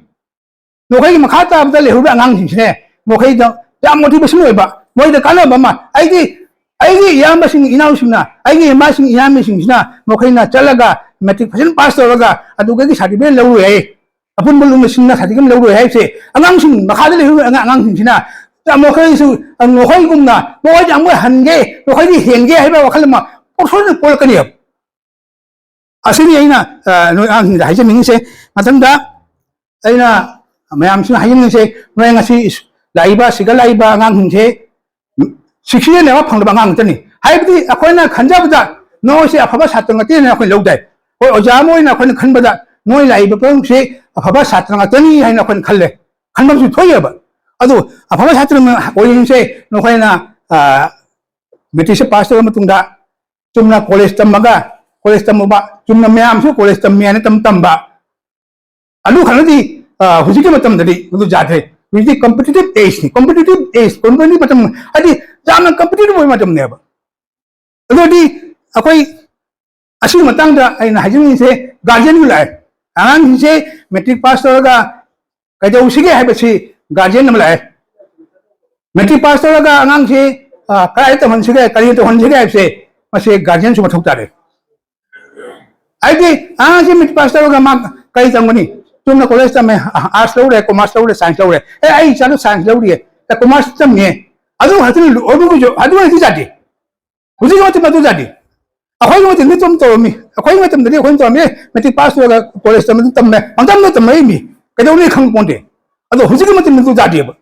ꯅꯈꯣꯏꯒꯤ ꯃꯈꯥ ꯇꯥꯕꯗ ꯂꯩꯍꯧꯔꯤꯕ ꯑꯉꯥꯡꯁꯤꯡꯁꯤꯅꯦ, ꯃꯈꯣꯏꯗ ꯌꯥꯝ ꯃꯣꯇꯤꯚꯦꯁꯟ ꯑꯣꯏꯕ, ꯃꯣꯏꯗ ꯀꯥꯟꯅꯕ ꯑꯃ꯫ ꯑꯩꯒꯤ, ꯑꯩꯒꯤ ꯏꯌꯥꯝꯕꯁꯤꯡ ꯏꯅꯥꯎꯁꯤꯡꯅ, ꯑꯩꯒꯤ ꯏꯃꯥꯁꯤꯡ ꯏꯌꯥꯝꯕꯁꯤꯡꯁꯤꯅ ꯃꯈꯣꯏꯅ ꯆꯠꯂꯒ ꯃꯦꯇ꯭ꯔꯤꯛ ꯐꯖꯅ ꯄꯥꯁ ꯇꯧꯔꯒ ꯑꯗꯨꯗꯒꯤ ꯁꯥꯔꯇꯤꯐꯤꯀꯦꯠ ꯂꯧꯔꯣꯏ ꯍꯥꯏ, ꯑꯄꯨꯟꯕ ꯂꯧꯅ ꯁꯤꯟꯅ ꯁꯥꯔꯇꯤꯐꯤꯀꯦꯠ ꯂꯧꯔꯣꯏ ꯍꯥꯏꯕꯁꯦ, ꯑꯉꯥꯡꯁꯤꯡ ꯃꯈꯥꯗ ꯂꯩꯍꯧꯔꯤꯕ ꯑꯉꯥꯡ, ꯑꯉꯥꯡꯁꯤꯡꯁꯤꯅ ꯃꯈꯣꯏꯁꯨ, ꯃꯈꯣꯏꯒꯨꯝꯅ ꯃꯈꯣꯏꯗꯤ ꯑꯃꯨꯛ ꯍꯟꯒꯦ, ꯃꯈꯣꯏꯗꯤ ꯍꯦꯟꯒꯦ ꯍꯥꯏꯕ ꯋꯥꯈꯜ ꯑꯃ ꯄꯣꯛꯊꯣꯛꯅ ꯄꯣꯛꯂꯛꯀꯅꯦꯕ꯫ ꯑꯁꯤꯅꯤ ꯑꯩꯅ, ꯑ, ꯅꯣꯏ ꯑꯉꯥꯡꯁꯤꯡꯗ ꯍꯥꯏꯖꯅꯤꯡꯉꯤꯁꯦ꯫ ꯃꯊꯪꯗ ꯑꯩꯅ ꯃꯌꯥꯝꯁꯤꯅ ꯍꯥꯏꯖꯅꯤꯡꯉꯤꯁꯦ, ꯅꯣꯏ ꯉꯁꯤ ꯂꯥꯛꯏꯕ, ꯁꯤꯗ ꯂꯥꯛꯏꯕ ꯑꯉꯥꯡꯁꯤꯡꯁꯦ ꯁꯤꯛꯁꯇꯤꯗ ꯅꯦꯠꯋꯥꯛ ꯐꯪꯗꯕ ꯑꯉꯥꯡ ꯉꯥꯛꯇꯅꯤ꯫ ꯍꯥꯏꯕꯗꯤ ꯑꯩꯈꯣꯏꯅ ꯈꯟꯖꯕꯗ ꯅꯣꯏꯁꯦ ꯑꯐꯕ ꯁꯥꯇ꯭ꯔ ꯉꯥꯛꯇꯅꯦꯅ ꯑꯩꯈꯣꯏ ꯂꯧꯗꯥꯏ꯫ ꯍꯣꯏ, ꯑꯣꯖꯥ ꯑꯃ ꯑꯣꯏꯅ ꯑꯩꯈꯣꯏꯅ ꯈꯟꯕꯗ ꯅꯣꯏ ꯂꯥꯛꯏꯕ ꯄꯣꯠꯁꯦ ꯑꯐꯕ ꯁꯥꯇ꯭ꯔ ꯉꯥꯛꯇꯅꯤ ꯍꯥꯏꯅ ꯑꯩꯈꯣꯏꯅ ꯈꯜꯂꯦ, ꯈꯟꯕ ꯑꯃꯁꯨ ꯊꯣꯛꯑꯦꯕ꯫ ꯑꯗꯨ ꯑꯐꯕ ꯁꯥꯇ꯭ꯔ ꯑꯣꯏꯔꯤꯕꯁꯦ ꯅꯈꯣꯏꯅ, ꯑ, ꯃꯦꯇ꯭ꯔꯤꯛꯁꯦ ꯄꯥꯁ ꯇꯧꯔꯕ ꯃꯇꯨꯡꯗ ꯆꯨꯝꯅ ꯀꯣꯂꯦꯖ ꯇꯝꯃꯒ, ꯀꯣꯂꯦꯖ ꯇꯝꯃꯨꯕ, ꯆꯨꯝꯅ ꯃꯌꯥꯝꯁꯨ ꯀꯣꯂꯦꯖ ꯇꯝꯃꯤ ꯍꯥꯏꯅ ꯇꯝ ꯇꯝꯕ, ꯑꯗꯨ ꯈꯛꯅꯗꯤ, ꯑ, ꯍꯧꯖꯤꯛꯀꯤ ꯃꯇꯝꯗꯗꯤ ꯃꯗꯨ ꯌꯥꯗ꯭ꯔꯦ꯫ ꯍꯧꯖꯤꯛꯇꯤ ꯀꯝꯄꯤꯇꯤꯇꯤꯞ ꯑꯦꯖꯅꯤ, ꯀꯝꯄꯤꯇꯤꯇꯤꯞ ꯑꯦꯖ, ꯀꯝꯄꯤꯇꯤꯇꯤꯞ ꯃꯇꯝ ꯍꯥꯏꯗꯤ ꯌꯥꯝꯅ ꯀꯝꯄꯤꯇꯤꯇꯤꯞ ꯑꯣꯏꯕ ꯃꯇꯝꯅꯦꯕ꯫ ꯑꯗꯨꯗꯤ ꯑꯩꯈꯣꯏ ꯑꯁꯤꯒꯤ ꯃꯇꯥꯡꯗ ꯑꯩꯅ ꯍꯥꯏꯖꯅꯤꯡꯉꯤꯁꯦ, ꯒꯥꯔꯖꯤꯌꯟ ꯑꯃ ꯂꯥꯛꯑꯦ꯫ ꯑꯉꯥꯡꯁꯤꯡꯁꯦ ꯃꯦꯇ꯭ꯔꯤꯛ ꯄꯥꯁ ꯇꯧꯔꯒ ꯀꯩꯗꯧꯁꯤꯒꯦ ꯍꯥꯏꯕꯁꯤ ꯒꯥꯔꯖꯤꯌꯟ ꯑꯃ ꯂꯥꯛꯑꯦ꯫ ꯃꯦꯇ꯭ꯔꯤꯛ ꯄꯥꯁ ꯇꯧꯔꯒ ꯑꯉꯥꯡꯁꯤ, ꯑ, ꯀꯗꯥꯏꯗ ꯇꯧꯍꯟꯁꯤꯒꯦ, ꯀꯔꯤ ꯇꯧꯍꯟꯁꯤꯒꯦ ꯍꯥꯏꯕꯁꯦ ꯃꯁꯤ ꯒꯥꯔꯖꯤꯌꯟꯁꯨ ꯃꯊꯧ ꯇꯥꯔꯦ꯫ ꯍꯥꯏꯗꯤ ꯑꯉꯥꯡꯁꯤ ꯃꯦꯇ꯭ꯔꯤꯛ ꯄꯥꯁ ꯇꯧꯔꯒ ꯃꯥ ꯀꯔꯤ ꯇꯝꯒꯅꯤ? ꯆꯨꯝꯅ ꯀꯣꯂꯦꯖ ꯇꯝꯃꯦ, ꯑꯥꯔꯠꯁ ꯂꯧꯔꯦ, ꯀꯣꯃꯔꯁ ꯂꯧꯔꯦ, ꯁꯥꯏꯟꯁ ꯂꯧꯔꯦ, ꯑꯦ, ꯑꯩ ꯏꯆꯥꯗꯣ ꯁꯥꯏꯟꯁ ꯂꯧꯔꯤꯌꯦ, ꯑꯦ, ꯀꯣꯃꯔꯁ ꯇꯝꯃꯤꯌꯦ, ꯑꯗꯨ ꯈꯛꯇꯅ, ꯑꯗꯨꯒꯤꯁꯨ, ꯑꯗꯨ ꯑꯣꯏꯔꯗꯤ ꯌꯥꯗꯦ꯫ ꯍꯧꯖꯤꯛꯀꯤ ꯃꯇꯝ ꯑꯗꯨ ꯌꯥꯗꯦ꯫ ꯑꯩꯈꯣꯏꯒꯤ ꯃꯇꯝꯗꯗꯤ ꯑꯗꯨꯝ ꯇꯧꯔꯝꯃꯤ꯫ ꯑꯩꯈꯣꯏꯒꯤ ꯃꯇꯝꯗꯗꯤ ꯑꯩꯈꯣꯏꯅ ꯇꯧꯔꯝꯃꯤ, ꯃꯦꯇ꯭ꯔꯤꯛ ꯄꯥꯁ ꯇꯧꯔꯒ ꯀꯣꯂꯦꯖ ꯇꯝꯕ ꯑꯗꯨꯝ ꯇꯝꯃꯦ, ꯄꯪꯇꯝꯗ ꯇꯝꯃꯛꯏꯃꯤ꯫ ꯀꯩꯗꯧꯅꯤ ꯈꯪꯄꯣꯟꯇꯦ꯫ ꯑꯗꯣ ꯍꯧꯖꯤꯛꯀꯤ ꯃꯇꯝꯗꯗꯤ ꯑꯗꯨ ꯌꯥꯗꯦꯕ꯫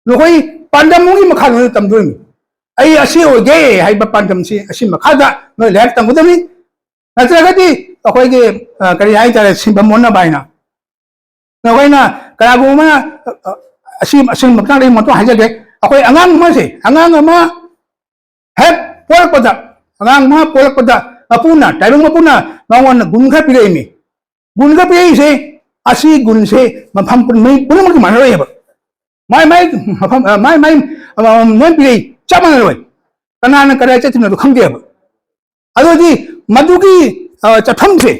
ꯅꯈꯣꯏ ꯄꯥꯟꯗꯝ ꯑꯃꯒꯤ ꯃꯈꯥꯗ ꯅꯣꯏ ꯇꯝꯗꯣꯏꯅꯤ꯫ ꯑꯩ ꯑꯁꯤ ꯑꯣꯏꯒꯦ ꯍꯥꯏꯕ ꯄꯥꯟꯗꯝꯁꯤ, ꯑꯁꯤ ꯃꯈꯥꯗ ꯅꯣꯏ ꯂꯥꯏꯔꯤꯛ ꯇꯝꯒꯗꯕꯅꯤ꯫ ꯅꯠꯇ꯭ꯔꯒꯗꯤ ꯑꯩꯈꯣꯏꯒꯤ, ꯑ, ꯀꯔꯤ ꯍꯥꯏꯇꯥꯔꯦ, ꯁꯤꯟꯐꯝ ꯑꯣꯟꯅꯕ ꯍꯥꯏꯅ꯫ ꯅꯈꯣꯏꯅ ꯀꯅꯥꯒꯨꯝꯕ ꯑꯃꯅ, ꯑ, ꯑ, ꯑꯁꯤ, ꯑꯁꯤꯒꯤ ꯃꯇꯥꯡꯗ ꯑꯩ ꯃꯇꯨꯡ ꯍꯥꯏꯖꯒꯦ꯫ ꯑꯩꯈꯣꯏ ꯑꯉꯥꯡ ꯑꯃꯁꯦ, ꯑꯉꯥꯡ ꯑꯃ ꯍꯦꯛ ꯄꯣꯛꯂꯛꯄꯗ, ꯑꯉꯥꯡ ꯑꯃ ꯄꯣꯛꯂꯛꯄꯗ ꯃꯄꯨꯅ, ꯇꯥꯏꯕꯪ ꯃꯄꯨꯅ ꯃꯉꯣꯟꯗ ꯒꯨꯟ ꯈꯔ ꯄꯤꯔꯛꯏꯃꯤ꯫ ꯒꯨꯟ ꯈꯔ ꯄꯤꯔꯛꯏꯁꯦ, ꯑꯁꯤ ꯒꯨꯟꯁꯦ ꯃꯐꯝ ꯄꯨꯝ-, ꯃꯤ ꯄꯨꯝꯅꯃꯛꯀꯤ ꯃꯥꯟꯅꯔꯣꯏꯕ꯫ ꯃꯥꯏ ꯃꯥꯏ ꯃꯐꯝ, ꯑ, ꯃꯥꯏ ꯃꯥꯏ ꯑꯃꯃꯝ ꯂꯣꯏ ꯄꯤꯔꯛꯏ, ꯆꯞ ꯃꯥꯟꯅꯔꯣꯏ꯫ ꯀꯅꯥꯅ ꯀꯗꯥꯏ ꯆꯠꯇꯣꯏꯅꯣꯗꯣ ꯈꯪꯗꯦꯕ꯫ ꯑꯗꯨꯗꯤ ꯃꯗꯨꯒꯤ, ꯑ, ꯆꯠꯐꯝꯁꯦ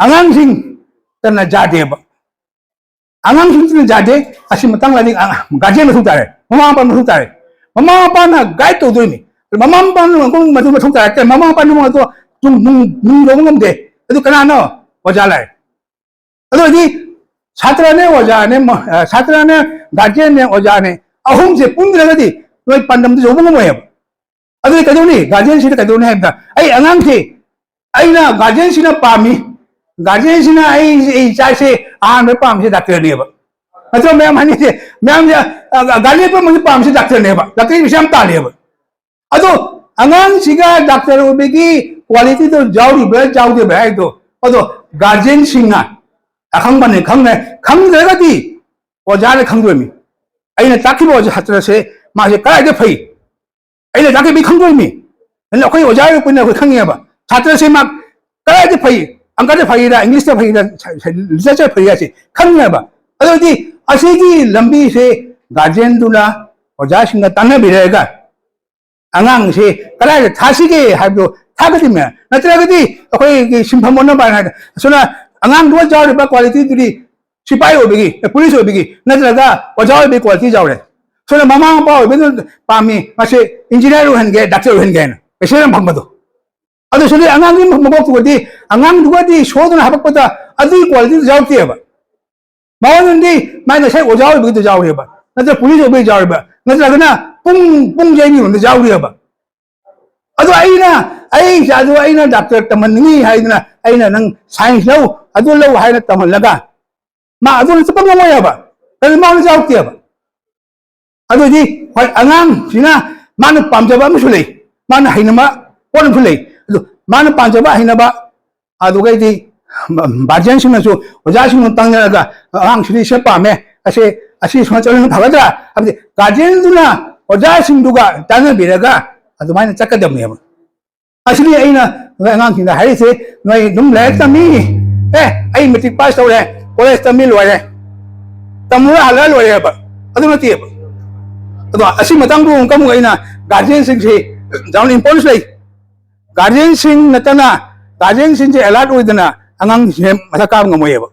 ꯑꯉꯥꯡꯁꯤꯡꯇꯅ ꯌꯥꯗꯦꯕ꯫ ꯑꯉꯥꯡꯁꯤꯡꯇꯅ ꯌꯥꯗꯦ꯫ ꯑꯁꯤ ꯃꯇꯥꯡꯗꯗꯤ ꯑꯉꯥꯡ, ꯒꯥꯔꯖꯤꯌꯟ ꯃꯊꯧ ꯇꯥꯔꯦ, ꯃꯃꯥ ꯃꯄꯥ ꯃꯊꯧ ꯇꯥꯔꯦ꯫ ꯃꯃꯥ ꯃꯄꯥꯅ ꯒꯥꯏꯗ ꯇꯧꯗꯣꯏꯅꯤ꯫ ꯃꯃꯥ ꯃꯄꯥꯅ ꯃꯗꯨ ꯃꯊꯧ ꯇꯥꯔꯛꯇ꯭ꯔꯦ, ꯃꯃꯥ ꯃꯄꯥꯅ ꯃꯗꯨ ꯇꯨꯡ, ꯅꯨꯡ, ꯅꯨꯡ ꯂꯧꯕ ꯉꯝꯗꯦ꯫ ꯑꯗꯨ ꯀꯅꯥꯅꯣ? ꯑꯣꯖꯥ ꯂꯥꯛꯑꯦ꯫ ꯑꯗꯨ ꯑꯣꯏꯔꯗꯤ ꯁꯥꯇ꯭ꯔꯅꯦ ꯑꯣꯖꯥꯅꯦ, ꯃ-, ꯑ, ꯁꯥꯇ꯭ꯔꯅꯦ ꯒꯥꯔꯖꯤꯌꯟꯅꯦ ꯑꯣꯖꯥꯅꯦ, ꯑꯍꯨꯝꯁꯦ ꯄꯨꯟꯗ꯭ꯔꯒꯗꯤ ꯅꯣꯏ ꯄꯥꯟꯗꯝꯗꯨ ꯌꯧꯕ ꯉꯝꯃꯣꯏꯕ꯫ ꯑꯗꯨꯗꯤ ꯀꯩꯗꯧꯅꯤ? ꯒꯥꯔꯖꯤꯌꯟꯁꯤꯅ ꯀꯩꯗꯧꯅꯤ ꯍꯥꯏꯕꯗ, ꯑꯩ ꯑꯉꯥꯡꯁꯤ, ꯑꯩꯅ, ꯒꯥꯔꯖꯤꯌꯟꯁꯤꯅ ꯄꯥꯝꯃꯤ, ꯒꯥꯔꯖꯤꯌꯟꯁꯤꯅ ꯑꯩ, ꯑꯩ ꯏꯆꯥꯁꯦ ꯑꯍꯥꯟꯕ ꯄꯥꯝꯃꯤꯁꯦ ꯗꯥꯛꯇꯔꯅꯦꯕ꯫ ꯅꯠꯇ꯭ꯔꯣ ꯃꯌꯥꯝ ꯍꯥꯏꯅꯤꯡꯁꯦ? ꯃꯌꯥꯝꯁꯦ, ꯑ, ꯑ, ꯒꯥꯔꯖꯤꯌꯟ ꯄꯨꯝꯅꯃꯛꯁꯦ ꯄꯥꯝꯃꯤꯁꯦ ꯗꯥꯛꯇꯔꯅꯦꯕ꯫ ꯗꯥꯛꯇꯔꯒꯤ ꯄꯩꯁꯥ ꯌꯥꯝ ꯇꯥꯜꯂꯦꯕ꯫ ꯑꯗꯣ ꯑꯉꯥꯡꯁꯤꯒ ꯗꯥꯛꯇꯔ ꯑꯣꯏꯕꯒꯤ ꯀ꯭ꯋꯥꯂꯤꯇꯤꯗꯣ ꯌꯥꯎꯔꯤꯕ꯭ꯔꯥ ꯌꯥꯎꯗꯕ꯭ꯔꯥ ꯍꯥꯏꯗꯣ, ꯑꯗꯣ ꯒꯥꯔꯖꯤꯌꯟꯁꯤꯡꯅ ꯑꯈꯪꯕꯅ ꯈꯪꯅ, ꯈꯪꯗ꯭ꯔꯒꯗꯤ ꯑꯣꯖꯥꯅ ꯈꯪꯗꯣꯏꯅꯤ꯫ ꯑꯩꯅ ꯇꯥꯛꯈꯤꯕ ꯑꯣꯖꯥ ꯁꯥꯇ꯭ꯔꯁꯦ ꯃꯥꯁꯦ ꯀꯗꯥꯏꯗ ꯐꯩ? ꯑꯩꯅ ꯇꯥꯛꯈꯤꯕ ꯈꯪꯗꯣꯏꯅꯤ꯫ ꯑꯗꯨꯅ ꯑꯩꯈꯣꯏ ꯑꯣꯖꯥ ꯑꯣꯏꯔꯛꯄꯅꯤꯅ ꯑꯩꯈꯣꯏ ꯈꯪꯉꯦꯕ꯫ ꯁꯥꯇ꯭ꯔꯁꯦ ꯃꯥ ꯀꯗꯥꯏꯗ ꯐꯩ? ꯑꯪꯀꯗ ꯐꯩꯔꯥ, ꯏꯪꯂꯤꯁꯇ ꯐꯩꯔꯥ, ꯁ-, ꯁ-, ꯂꯤꯇꯔꯦꯆꯔ ꯐꯩꯔꯥ ꯁꯤ ꯈꯪꯉꯦꯕ꯫ ꯑꯗꯨꯗꯤ ꯑꯁꯤꯒꯤ ꯂꯝꯕꯤꯁꯦ ꯒꯥꯔꯖꯤꯌꯟꯗꯨꯅ ꯑꯣꯖꯥꯁꯤꯡꯒ ꯇꯥꯟꯅꯕꯤꯔꯒ ꯑꯉꯥꯡꯁꯦ ꯀꯗꯥꯏꯗ ꯊꯥꯁꯤꯒꯦ ꯍꯥꯏꯕꯗꯣ ꯊꯥꯒꯗꯕꯅꯦ꯫ ꯅꯠꯇ꯭ꯔꯒꯗꯤ ꯑꯩꯈꯣꯏꯒꯤ ꯁꯤꯟꯐꯝ ꯑꯣꯟꯅꯕ ꯍꯥꯏꯅ ꯑꯁꯨꯝꯅ ꯑꯉꯥꯡꯗꯨꯒ ꯌꯥꯎꯔꯤꯕ ꯀ꯭ꯋꯥꯂꯤꯇꯤꯗꯨꯗꯤ ꯁꯤꯐꯥꯏ ꯑꯣꯏꯕꯒꯤ, ꯑꯦ, ꯄꯨꯂꯤꯁ ꯑꯣꯏꯕꯒꯤ, ꯅꯠꯇ꯭ꯔꯒ ꯑꯣꯖꯥ ꯑꯣꯏꯕꯒꯤ ꯀ꯭ꯋꯥꯂꯤꯇꯤ ꯌꯥꯎꯔꯦ꯫ ꯁꯣꯝꯗ ꯃꯃꯥ ꯃꯄꯥ ꯑꯣꯏꯕꯗꯨꯅ ꯄꯥꯝꯃꯤ, ꯃꯁꯤ ꯏꯟꯖꯤꯅꯤꯌꯥꯔ ꯑꯣꯏꯍꯟꯒꯦ, ꯗꯥꯛꯇꯔ ꯑꯣꯏꯍꯟꯒꯦ ꯍꯥꯏꯅ, ꯄꯩꯁꯥ ꯌꯥꯝ ꯐꯪꯕꯗꯣ꯫ ꯑꯗꯨ ꯁꯤꯗꯤ ꯑꯉꯥꯡꯒꯤ ꯃꯀꯣꯛꯇꯨꯒꯗꯤ, ꯑꯉꯥꯡꯗꯨꯒꯗꯤ ꯁꯣꯏꯗꯅ ꯍꯥꯄꯛꯄꯗ ꯑꯗꯨꯒꯤ ꯀ꯭ꯋꯥꯂꯤꯇꯤꯗꯨ ꯌꯥꯎꯔꯛꯇꯦꯕ꯫ ꯃꯉꯣꯟꯗꯗꯤ ꯃꯥꯏ ꯉꯁꯥꯏ ꯑꯣꯖꯥ ꯑꯣꯏꯕꯒꯤꯗꯨ ꯌꯥꯎꯔꯦꯕ, ꯅꯠꯇ꯭ꯔꯒ ꯄꯨꯂꯤꯁ ꯑꯣꯏꯕꯒꯤ ꯌꯥꯎꯔꯦꯕ, ꯅꯠꯇ꯭ꯔꯒꯅ ꯄꯨꯡ, ꯄꯨꯡ ꯌꯩꯕꯤꯔꯣꯝꯗ ꯌꯥꯎꯔꯦꯕ꯫ ꯑꯗꯣ ꯑꯩꯅ, ꯑꯩ ꯏꯆꯥꯗꯨ ꯑꯩꯅ ꯗꯥꯛꯇꯔ ꯇꯝꯍꯟꯅꯤꯡꯉꯤ ꯍꯥꯏꯗꯅ ꯑꯩꯅ ꯅꯪ ꯁꯥꯏꯟꯁ ꯂꯧ, ꯑꯗꯨ ꯂꯧ ꯍꯥꯏꯅ ꯇꯝꯍꯜꯂꯒ ꯃꯥ ꯑꯗꯨꯅ ꯆꯠꯄ ꯉꯝꯃꯣꯏ ꯍꯥꯏꯕ꯫ ꯀꯔꯤ ꯃꯥꯅ ꯌꯥꯎꯔꯛꯇꯦꯕ꯫ ꯑꯗꯨꯗꯤ ꯍꯣꯏ, ꯑꯉꯥꯡꯁꯤꯅ ꯃꯥꯅ ꯄꯥꯝꯖꯕ ꯑꯃꯁꯨ ꯂꯩ, ꯃꯥꯅ ꯍꯩꯅꯕ ꯄꯣꯠ ꯑꯃꯁꯨ ꯂꯩ꯫ ꯑꯗꯨ ꯃꯥꯅ ꯄꯥꯝꯖꯕ ꯍꯩꯅꯕ, ꯑꯗꯨꯒꯩꯗꯤ ꯒꯥꯔꯖꯤꯌꯟꯁꯤꯡꯅꯁꯨ ꯑꯣꯖꯥꯁꯤꯡꯅ ꯇꯥꯟꯅꯔꯒ ꯑꯉꯥꯡꯁꯤꯗꯤ ꯁꯤ ꯄꯥꯝꯃꯦ, ꯑꯁꯤ, ꯑꯁꯤ ꯁꯨꯃꯥꯏꯅ ꯆꯠꯂꯒ ꯐꯒꯗ꯭ꯔꯥ ꯍꯥꯏꯕꯗꯤ ꯒꯥꯔꯖꯤꯌꯟꯗꯨꯅ ꯑꯣꯖꯥꯁꯤꯡꯗꯨꯒ ꯇꯥꯟꯅꯕꯤꯔꯒ ꯑꯗꯨꯃꯥꯏꯅ ꯆꯠꯀꯗꯕꯅꯦꯕ꯫ ꯑꯁꯤꯅꯤ ꯑꯩꯅ ꯅꯣꯏ ꯑꯉꯥꯡꯁꯤꯡꯗ ꯍꯥꯏꯔꯤꯁꯦ, ꯅꯣꯏ ꯑꯗꯨꯝ ꯂꯥꯏꯔꯤꯛ ꯇꯝꯃꯤ, ꯑꯦ, ꯑꯩ ꯃꯦꯇ꯭ꯔꯤꯛ ꯄꯥꯁ ꯇꯧꯔꯦ, ꯀꯣꯂꯦꯖ ꯇꯝꯃꯤ ꯂꯣꯏꯔꯦ, ꯇꯝꯃꯨꯔ ꯍꯜꯂꯛꯑ ꯂꯣꯏꯔꯦꯕ, ꯑꯗꯨ ꯅꯠꯇꯦꯕ꯫ ꯑꯗꯣ ꯑꯁꯤ ꯃꯇꯥꯡꯗ ꯑꯃꯨꯛꯀ ꯑꯃꯨꯛ ꯑꯩꯅ ꯒꯥꯔꯖꯤꯌꯟꯁꯤꯡꯁꯤ ꯌꯥꯝꯅ ꯏꯝꯄꯣꯔꯇꯦꯟꯁ ꯂꯩ꯫ ꯒꯥꯔꯖꯤꯌꯟꯁꯤꯡ ꯅꯠꯇꯅ, ꯒꯥꯔꯖꯤꯌꯟꯁꯤꯡꯁꯦ ꯑꯦꯂꯔꯠ ꯑꯣꯏꯗꯅ ꯑꯉꯥꯡꯁꯤꯡꯁꯦ ꯃꯊꯛ ꯀꯥꯕ ꯉꯝꯃꯣꯏꯑꯕ꯫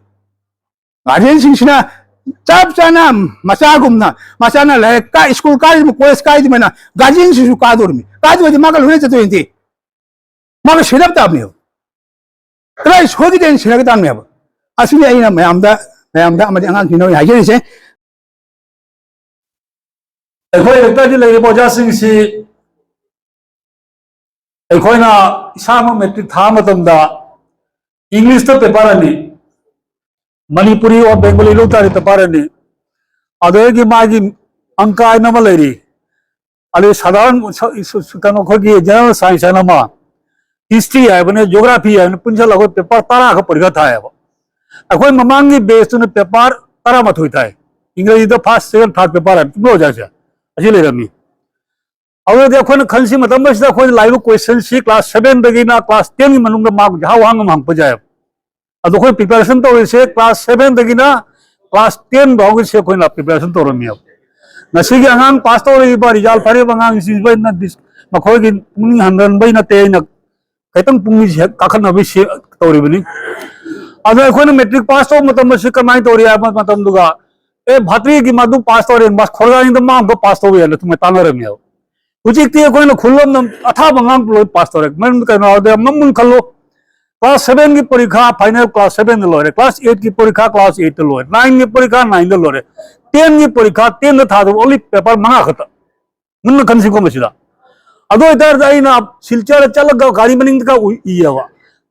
ꯒꯥꯔꯖꯤꯌꯟꯁꯤꯡꯁꯤꯅ ꯆꯞ ꯆꯥꯅ ꯃꯆꯥꯒꯨꯝꯅ, ꯃꯆꯥꯅ ꯂꯥꯏꯔꯤꯛ ꯀꯥ-, ꯁ꯭ꯀꯨꯜ ꯀꯥꯔꯤꯕ, ꯀꯣꯂꯦꯖ ꯀꯥꯔꯤꯕꯅ ꯒꯥꯔꯖꯤꯌꯟꯁꯤꯁꯨ ꯀꯥꯗꯣꯔꯤꯃꯤ꯫ ꯀꯥꯗꯣꯏꯗꯤ ꯃꯥꯒ ꯂꯣꯏꯅ ꯆꯠꯇꯣꯏꯅꯤ꯫ ꯃꯥꯒ ꯁꯦꯟꯅꯕ ꯇꯥꯕꯅꯦꯕ꯫ ꯀꯗꯥꯏ ꯁꯣꯏꯈꯤꯗꯦꯅ ꯁꯦꯟꯅꯒ ꯇꯥꯕꯅꯦꯕ꯫ ꯑꯁꯤꯅꯤ ꯑꯩꯅ ꯃꯌꯥꯝꯗ, ꯃꯌꯥꯝꯗ ꯑꯃꯗꯤ ꯑꯉꯥꯡꯁꯤꯡꯗ ꯑꯣꯏꯅ ꯍꯥꯏꯖꯔꯤꯁꯦ꯫ ꯑꯩꯈꯣꯏ ꯂꯩꯀꯥꯏꯗ ꯂꯩꯔꯤꯕ ꯑꯣꯖꯥꯁꯤꯡꯁꯤ ꯑꯩꯈꯣꯏꯅ ꯏꯁꯥꯃꯛ ꯃꯦꯇ꯭ꯔꯤꯛ ꯊꯥꯕ ꯃꯇꯝꯗ ꯏꯪꯂꯤꯁꯇ ꯄꯦꯄꯔ ꯑꯅꯤ, ꯃꯅꯤꯄꯨꯔꯤ ꯑꯣꯔ ꯕꯦꯡꯒꯣꯂꯤ ꯂꯧ ꯇꯥꯔꯗꯤ ꯄꯦꯄꯔ ꯑꯅꯤ, ꯑꯗꯨꯗꯒꯤ ꯃꯥꯒꯤ ꯑꯪꯀ ꯍꯥꯏꯅ ꯑꯃ ꯂꯩꯔꯤ, ꯑꯗꯩ ꯁꯥꯙꯥꯔꯟ ꯁ-, ꯁ-, ꯀꯩꯅꯣ ꯑꯩꯈꯣꯏꯒꯤ ꯖꯦꯅꯔꯦꯜ ꯁꯥꯏꯟꯁ ꯍꯥꯏꯅ ꯑꯃ, ꯍꯤꯁꯇ꯭ꯔꯤ ꯍꯥꯏꯕꯅꯦ, ꯖꯤꯑꯣꯒ꯭ꯔꯥꯐꯤ ꯍꯥꯏꯕꯅꯦ, ꯄꯨꯟꯁꯤꯜꯂꯒ ꯄꯦꯄꯔ ꯇꯔꯥ ꯈꯛ ꯄꯔꯤꯈꯥ ꯊꯥꯏꯌꯦꯕ꯫ ꯑꯩꯈꯣꯏ ꯃꯃꯥꯡꯒꯤ ꯕꯦꯁꯇꯨꯅ ꯄꯦꯄꯔ ꯇꯔꯥꯃꯥꯊꯣꯏ ꯊꯥꯏ, ꯏꯪꯒ꯭ꯔꯦꯖꯤꯗ ꯐꯥꯔꯁ, ꯁꯦꯀꯦꯟ, ꯊꯥꯔꯠ ꯄꯦꯄꯔ ꯍꯥꯏꯕ, ꯆꯨꯝꯕ꯭ꯔꯥ ꯑꯣꯖꯥꯁꯦ? ꯑꯁꯤ ꯂꯩꯔꯝꯃꯤ꯫ ꯑꯗꯨꯗꯤ ꯑꯩꯈꯣꯏꯅ ꯈꯟꯁꯤ ꯃꯇꯝ ꯑꯁꯤꯗ ꯑꯩꯈꯣꯏꯅ ꯂꯥꯛꯏꯕ ꯀꯣꯏꯁꯟꯁꯤ ꯀ꯭ꯂꯥꯁ ꯁꯚꯦꯟꯗꯒꯤꯅ ꯀ꯭ꯂꯥꯁ ꯇꯦꯟꯒꯤ ꯃꯅꯨꯡꯗ ꯃꯥꯔꯛ ꯍꯥꯎ ꯍꯥꯡ ꯑꯃ ꯍꯪꯉꯛꯄ ꯌꯥꯏꯌꯦꯕ꯫ ꯑꯗꯣ ꯑꯩꯈꯣꯏ ꯄ꯭ꯔꯤꯄꯦꯔꯦꯁꯟ ꯇꯧꯔꯤꯁꯦ ꯀ꯭ꯂꯥꯁ ꯁꯚꯦꯟꯗꯒꯤꯅ ꯀ꯭ꯂꯥꯁ ꯇꯦꯟ ꯐꯥꯎꯒꯤꯁꯦ ꯑꯩꯈꯣꯏꯅ ꯄ꯭ꯔꯤꯄꯦꯔꯦꯁꯟ ꯇꯧꯔꯝꯃꯦꯕ꯫ ꯉꯁꯤꯒꯤ ꯑꯉꯥꯡ ꯄꯥꯁ ꯇꯧꯔꯛꯏꯕ, ꯔꯤꯖꯜ ꯐꯔꯛꯏꯕ ꯑꯉꯥꯡꯁꯤꯡꯁꯤꯕꯨ ꯑꯩꯅ ꯗꯤꯁ-, ꯃꯈꯣꯏꯒꯤ ꯄꯨꯛꯅꯤꯡ ꯍꯟꯊꯍꯟꯕꯩ ꯅꯠꯇꯦ, ꯑꯩꯅ ꯈꯤꯇꯪ ꯄꯨꯛꯅꯤꯡꯁꯦ ꯍꯦꯛ ꯀꯥꯈꯠꯅꯕꯒꯤ ꯁꯦ-, ꯇꯧꯔꯤꯕꯅꯤ꯫ ꯑꯗꯣ ꯑꯩꯈꯣꯏꯅ ꯃꯦꯇ꯭ꯔꯤꯛ ꯄꯥꯁ ꯇꯧꯕ ꯃꯇꯝ ꯑꯁꯤ ꯀꯃꯥꯏꯅ ꯇꯧꯔꯤ ꯍꯥꯏꯕ ꯃꯇꯝꯗꯨꯒ ꯑꯦ, ꯚꯥꯇ꯭ꯔꯤꯒꯤ ꯃꯗꯨ ꯄꯥꯁ ꯇꯧꯔꯦ, ꯃꯥꯁ ꯈꯣꯔꯒꯥꯅꯤꯗ ꯃꯥ ꯑꯃꯨꯛꯀ ꯄꯥꯁ ꯇꯧꯕ ꯌꯥꯏꯅ ꯑꯗꯨꯃꯥꯏꯅ ꯇꯥꯟꯅꯔꯝꯃꯦꯕ꯫ ꯍꯧꯖꯤꯛꯇꯤ ꯑꯩꯈꯣꯏꯅ ꯈꯨꯜ ꯑꯃꯅ ꯑꯊꯥꯕ ꯑꯉꯥꯡ ꯂꯣꯏ ꯄꯥꯁ ꯇꯧꯔꯦ꯫ ꯃꯔꯝꯗꯤ ꯀꯩꯅꯣ ꯍꯥꯏꯕꯗ, ꯃꯃꯨꯟ ꯈꯜꯂꯣ, ꯀ꯭ꯂꯥꯁ ꯁꯚꯦꯟꯒꯤ ꯄꯔꯤꯈꯥ ꯐꯥꯏꯅꯦꯜ ꯀ꯭ꯂꯥꯁ ꯁꯚꯦꯟꯗ ꯂꯣꯏꯔꯦ, ꯀ꯭ꯂꯥꯁ ꯑꯩꯠꯀꯤ ꯄꯔꯤꯈꯥ ꯀ꯭ꯂꯥꯁ ꯑꯩꯠꯇ ꯂꯣꯏꯔꯦ, ꯅꯥꯏꯟꯒꯤ ꯄꯔꯤꯈꯥ ꯅꯥꯏꯟꯗ ꯂꯣꯏꯔꯦ, ꯇꯦꯟꯒꯤ ꯄꯔꯤꯈꯥ ꯇꯦꯟꯗ ꯊꯥꯗꯕ ꯑꯣꯟꯂꯤ ꯄꯦꯄꯔ ꯃꯉꯥ ꯈꯛꯇ꯫ ꯃꯨꯟꯅ ꯈꯟꯁꯤꯀꯣ ꯃꯁꯤꯗ꯫ ꯑꯗꯨ ꯑꯣꯏꯇꯥꯔꯗꯤ ꯑꯩꯅ ꯁꯤꯜꯆꯔꯗ ꯆꯠꯂꯒ ꯒꯥꯔꯤ ꯃꯅꯤꯡꯗꯒ ꯎꯏ-, ꯏꯌꯦꯕ꯫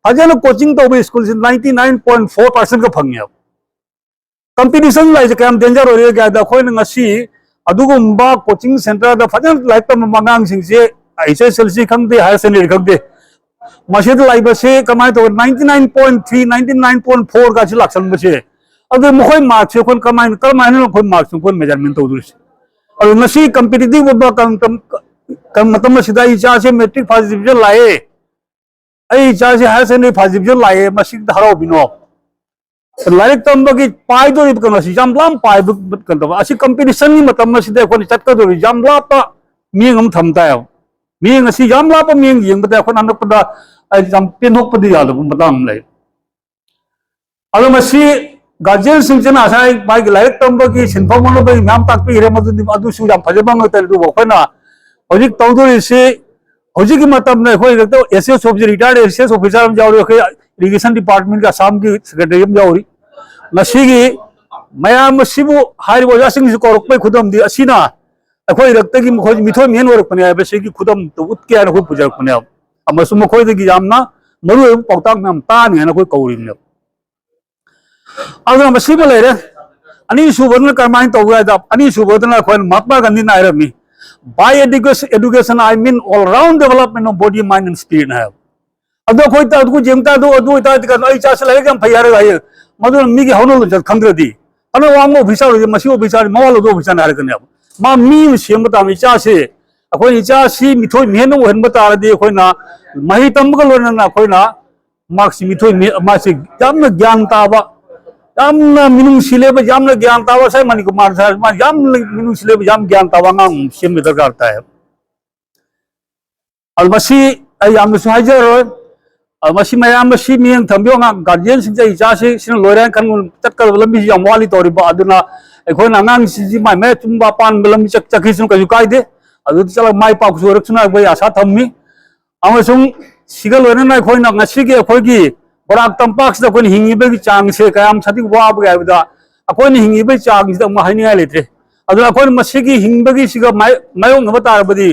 ꯐꯖꯅ ꯀꯣꯆꯤꯡ ꯇꯧꯕ ꯁ꯭ꯀꯨꯜꯁꯤ ꯅꯥꯏꯟꯇꯤ ꯅꯥꯏꯟ ꯄꯣꯏꯟ ꯐꯣꯔ ꯄꯥꯔꯁꯦꯟꯒ ꯐꯪꯉꯦꯕ꯫ ꯀꯝꯄꯤꯇꯤꯁꯟ ꯂꯩꯁꯦ ꯀꯌꯥꯝ ꯗꯦꯟꯖꯔ ꯑꯣꯏꯔꯦꯒꯦ ꯍꯥꯏꯕꯗ, ꯑꯩꯈꯣꯏꯅ ꯉꯁꯤ ꯑꯗꯨꯒꯨꯝꯕ ꯀꯣꯆꯤꯡ ꯁꯦꯟꯇꯔꯗ ꯐꯖꯅ ꯂꯥꯏꯔꯤꯛ ꯇꯝꯕ ꯑꯉꯥꯡꯁꯤꯡꯁꯦ, ꯑꯩꯆ ꯑꯦꯁ ꯑꯦꯜ ꯁꯤ ꯈꯪꯗꯦ, ꯍꯥꯌꯔ ꯁꯦꯀꯦꯟꯗꯔꯤ ꯈꯪꯗꯦ, ꯃꯁꯤꯗ ꯂꯩꯕꯁꯤ ꯀꯃꯥꯏꯅ ꯇꯧꯕ, ninety nine point three, ninety nine point ꯐꯣꯔꯒꯁꯤ ꯂꯥꯛꯁꯟꯕꯁꯦ, ꯑꯗꯨ ꯃꯈꯣꯏ ꯃꯥꯔꯛꯁꯦ ꯑꯩꯈꯣꯏꯅ ꯀꯃꯥꯏꯅ, ꯀꯔꯝꯍꯥꯏꯅ ꯑꯩꯈꯣꯏ ꯃꯥꯔꯛꯁꯦ ꯑꯩꯈꯣꯏ ꯃꯦꯖꯔꯃꯦꯟ ꯇꯧꯗꯣꯔꯤꯁꯦ? ꯑꯗꯨ ꯉꯁꯤ ꯀꯝꯄꯤꯇꯤꯇꯤꯚ ꯑꯣꯏꯕ ꯀꯝ-, ꯀꯝ-, ꯀꯝ-, ꯃꯇꯝ ꯑꯁꯤꯗ ꯑꯩ ꯏꯆꯥꯁꯦ ꯃꯦꯇ꯭ꯔꯤꯛ ꯐꯥꯔꯁ ꯗꯤꯕꯤꯖꯟ ꯂꯥꯛꯑꯦ, ꯑꯩ ꯏꯆꯥꯁꯦ ꯍꯥꯏꯌꯔ ꯁꯦꯀꯦꯟꯗꯔꯤ ꯐꯥꯔꯁ ꯗꯤꯕꯤꯖꯟ ꯂꯥꯛꯑꯦ, ꯃꯁꯤꯗ ꯍꯔꯥꯎꯕꯤꯅꯣ꯫ ꯂꯥꯏꯔꯤꯛ ꯇꯝꯕꯒꯤ ꯄꯥꯏꯗꯣꯔꯤꯕ ꯀꯩꯅꯣꯁꯤ ꯌꯥꯝ ꯂꯥꯞ ꯄꯥꯏꯕ ꯀꯩꯅꯣ ꯇꯧꯕ꯫ ꯑꯁꯤ ꯀꯝꯄꯤꯇꯤꯁꯟꯒꯤ ꯃꯇꯝ ꯑꯁꯤꯗ ꯑꯩꯈꯣꯏꯅ ꯆꯠꯀꯗꯧꯔꯤ ꯌꯥꯝ ꯂꯥꯞꯄ ꯃꯤꯠꯌꯦꯡ ꯑꯃ ꯊꯝ ꯇꯥꯏꯕ꯫ ꯃꯤꯠꯌꯦꯡ ꯑꯁꯤ ꯌꯥꯝ ꯂꯥꯞꯄ ꯃꯤꯠꯌꯦꯡ ꯌꯦꯡꯕꯗ ꯑꯩꯈꯣꯏꯅ ꯑꯅꯛꯄꯗ, ꯑ, ꯌꯥꯝ ꯄꯦꯟꯊꯣꯛꯄꯗꯤ ꯌꯥꯗꯕ ꯃꯇꯥꯡ ꯑꯃ ꯂꯩ꯫ ꯑꯗꯣ ꯃꯁꯤ ꯒꯥꯔꯖꯤꯌꯟꯁꯤꯡꯁꯤꯅ ꯉꯁꯥꯏ ꯃꯥꯒꯤ ꯂꯥꯏꯔꯤꯛ ꯇꯝꯕꯒꯤ ꯁꯤꯟꯐꯝ ꯍꯣꯠꯅꯕꯒꯤ ꯃꯌꯥꯝ ꯇꯥꯛꯄꯤꯔꯦ, ꯃꯗꯨꯗꯤ, ꯑꯗꯨꯁꯨ ꯌꯥꯝ ꯐꯖꯕ ꯉꯥꯛꯇꯅꯤ꯫ ꯑꯗꯨꯕꯨ ꯑꯩꯈꯣꯏꯅ ꯍꯧꯖꯤꯛ ꯇꯧꯗꯣꯔꯤꯁꯤ, ꯍꯧꯖꯤꯛꯀꯤ ꯃꯇꯝꯗ ꯑꯩꯈꯣꯏ ꯍꯦꯛꯇ ꯑꯦꯁ ꯑꯦꯁ ꯑꯣꯐꯤꯁꯔ, ꯔꯤꯇꯥꯌꯔ ꯑꯦꯁ ꯑꯦꯁ ꯑꯣꯐꯤꯁꯔ ꯑꯃ ꯌꯥꯎꯔꯤ, ꯑꯩꯈꯣꯏ ꯏꯔꯤꯒꯦꯁꯟ ꯗꯤꯄꯥꯔꯠꯃꯦꯟꯒꯤ ꯑꯁꯥꯝꯒꯤ ꯁꯦꯀ꯭ꯔꯦꯇꯔꯤ ꯑꯃ ꯌꯥꯎꯔꯤ꯫ ꯃꯁꯤꯒꯤ ꯃꯌꯥꯝ ꯑꯁꯤꯕꯨ, ꯍꯥꯏꯔꯤꯕ ꯑꯣꯖꯥꯁꯤꯡꯁꯤ ꯀꯧꯔꯛꯄꯒꯤ ꯈꯨꯗꯝꯗꯤ ꯑꯁꯤꯅ ꯑꯩꯈꯣꯏ ꯏꯔꯛꯇꯒꯤ ꯃꯈꯣꯏ ꯃꯤꯊꯣꯏ ꯃꯤꯍꯦꯟ ꯑꯣꯏꯔꯛꯄꯅꯦ ꯍꯥꯏꯕꯁꯤꯒꯤ ꯈꯨꯗꯝꯗꯨ ꯎꯠꯀꯦ ꯍꯥꯏꯅ ꯑꯩꯈꯣꯏ ꯄꯨꯖꯔꯛꯄꯅꯦꯕ꯫ ꯑꯃꯁꯨꯡ ꯃꯈꯣꯏꯗꯒꯤ ꯌꯥꯝꯅ ꯃꯔꯨꯑꯣꯏꯕ ꯄꯥꯎꯇꯥꯛ ꯃꯌꯥꯝ ꯇꯥꯅꯤ ꯍꯥꯏꯅ ꯑꯩꯈꯣꯏ ꯀꯧꯔꯤꯕꯅꯦꯕ꯫ ꯑꯗꯨꯅ ꯃꯁꯤꯃ ꯂꯩꯔꯦ꯫ ꯑꯅꯤꯁꯨꯕꯗꯅ ꯀꯔꯝꯍꯥꯏꯅ ꯇꯧꯒꯦ ꯍꯥꯏꯗ, ꯑꯅꯤꯁꯨꯕꯗꯅ ꯑꯩꯈꯣꯏꯅ ꯃꯍꯥꯇꯃꯥ ꯒꯥꯟꯙꯤꯅ ꯍꯥꯏꯔꯝꯃꯤ, "By education, education I mean all round development of body, mind and spirit" ꯍꯥꯏꯕ꯫ ꯑꯗꯣ ꯑꯩꯈꯣꯏ ꯇ-, ꯑꯩꯈꯣꯏ ꯌꯦꯡ ꯇꯥꯔꯗꯤ, ꯑꯗꯨ ꯑꯣꯏꯇꯥꯔꯗꯤ ꯀꯩꯅꯣ, "ꯑꯩ ꯏꯆꯥꯁꯤ ꯂꯥꯏꯔꯤꯛ ꯌꯥꯝ ꯐꯩ" ꯍꯥꯏꯔꯒ ꯍꯌꯦꯡ ꯃꯗꯨꯅ ꯃꯤꯒꯤ ꯍꯧꯅ ꯂꯣꯟꯆꯠ ꯈꯪꯗ꯭ꯔꯗꯤ, ꯐꯅ ꯋꯥꯡꯕ ꯑꯣꯐꯤꯁꯥꯔ ꯑꯣꯏꯔꯗꯤ, "ꯃꯁꯤ ꯑꯣꯐꯤꯁꯥꯔꯅꯤ, ꯃꯋꯥ ꯂꯧꯗꯕ ꯑꯣꯐꯤꯁꯥꯔꯅꯤ" ꯍꯥꯏꯔꯛꯀꯅꯦꯕ꯫ ꯃꯥ ꯃꯤ ꯑꯃ ꯁꯦꯝꯕ ꯇꯥꯕꯅꯤ꯫ ꯏꯆꯥꯁꯤ, ꯑꯩꯈꯣꯏꯅ ꯏꯆꯥꯁꯤ ꯃꯤꯊꯣꯏ ꯃꯤꯍꯦꯟꯕ ꯑꯣꯏꯍꯟꯕ ꯇꯥꯔꯗꯤ, ꯑꯩꯈꯣꯏꯅ ꯃꯍꯩ ꯇꯝꯕꯒ ꯂꯣꯏꯅꯅ ꯑꯩꯈꯣꯏꯅ ꯃꯍꯥꯛꯁꯤ ꯃꯤꯊꯣꯏ ꯃꯤ-, ꯃꯥꯁꯤ ꯌꯥꯝꯅ ꯒ꯭ꯌꯥꯟ ꯇꯥꯕ, ꯌꯥꯝꯅ ꯃꯤꯅꯨꯡꯁꯤ ꯂꯩꯕ, ꯌꯥꯝꯅ ꯒ꯭ꯌꯥꯟ ꯇꯥꯕ, ꯉꯁꯥꯏ ꯃꯅꯤꯀꯨꯃꯥꯔ ꯁꯥꯔ, ꯃꯥ ꯌꯥꯝꯅ ꯃꯤꯅꯨꯡꯁꯤ ꯂꯩꯕ, ꯌꯥꯝ ꯒ꯭ꯌꯥꯟ ꯇꯥꯕ ꯑꯉꯥꯡ ꯑꯃ ꯁꯦꯝꯕ ꯗꯔꯀꯥꯔ ꯇꯥꯏ꯫ ꯑꯗꯨ ꯃꯁꯤ ꯑꯩ ꯌꯥꯝꯅꯁꯨ ꯍꯥꯏꯖꯔꯔꯣꯏ꯫ ꯑꯗꯨ ꯃꯁꯤ ꯃꯌꯥꯝ ꯑꯁꯤ ꯃꯤꯠꯌꯦꯡ ꯊꯝꯕꯤꯌꯨ꯫ ꯑꯉꯥꯡ ꯒꯥꯔꯖꯤꯌꯟꯁꯤꯡꯁꯦ, "ꯑꯩ ꯏꯆꯥꯁꯤ ꯁꯤꯅ ꯂꯣꯏꯔꯦ" ꯍꯥꯏꯅ ꯈꯟꯒꯅꯨ꯫ ꯆꯠꯀꯗꯕ ꯂꯝꯕꯤꯁꯤ ꯌꯥꯝ ꯋꯥꯠꯂꯤ ꯇꯧꯔꯤꯕ꯫ ꯑꯗꯨꯅ ꯑꯩꯈꯣꯏꯅ ꯑꯉꯥꯡꯁꯤꯡꯁꯤ ꯃꯥꯏ ꯃꯥꯏ ꯑꯆꯨꯝꯕ ꯑꯄꯥꯟꯕ ꯂꯝꯕꯤ ꯆꯠ- ꯆꯠꯈꯤꯁꯅꯨ, ꯀꯩꯁꯨ ꯀꯥꯏꯗꯦ꯫ ꯑꯗꯨꯗ ꯆꯠꯂꯒ ꯃꯥꯏ ꯄꯥꯛꯄꯁꯨ ꯑꯣꯏꯔꯛꯁꯅꯨ ꯍꯥꯏꯕ ꯑꯩ ꯑꯥꯁꯥ ꯊꯝꯃꯤ꯫ ꯑꯃꯁꯨꯡ ꯁꯤꯒ ꯂꯣꯏꯅꯅ ꯑꯩꯈꯣꯏꯅ ꯉꯁꯤꯒꯤ ꯑꯩꯈꯣꯏꯒꯤ ꯕꯣꯔꯥꯛ ꯇꯝꯄꯥꯛꯁꯤꯗ ꯑꯩꯈꯣꯏꯅ ꯍꯤꯡꯉꯤꯕꯒꯤ ꯆꯥꯡꯁꯦ ꯀꯌꯥꯝ ꯁꯥꯊꯤꯅ ꯋꯥꯕꯒꯦ ꯍꯥꯏꯕꯗ, ꯑꯩꯈꯣꯏꯅ ꯍꯤꯡꯉꯤꯕꯒꯤ ꯆꯥꯡꯁꯤꯗ ꯑꯃꯨꯛ ꯍꯥꯏꯅꯤꯡꯉꯥꯏ ꯂꯩꯇ꯭ꯔꯦ꯫ ꯑꯗꯨꯅ ꯑꯩꯈꯣꯏꯅ ꯃꯁꯤꯒꯤ ꯍꯤꯡꯕꯒꯤ ꯁꯤꯒ ꯃꯥꯏ-, ꯃꯥꯌꯣꯛꯅꯕ ꯇꯥꯔꯕꯗꯤ,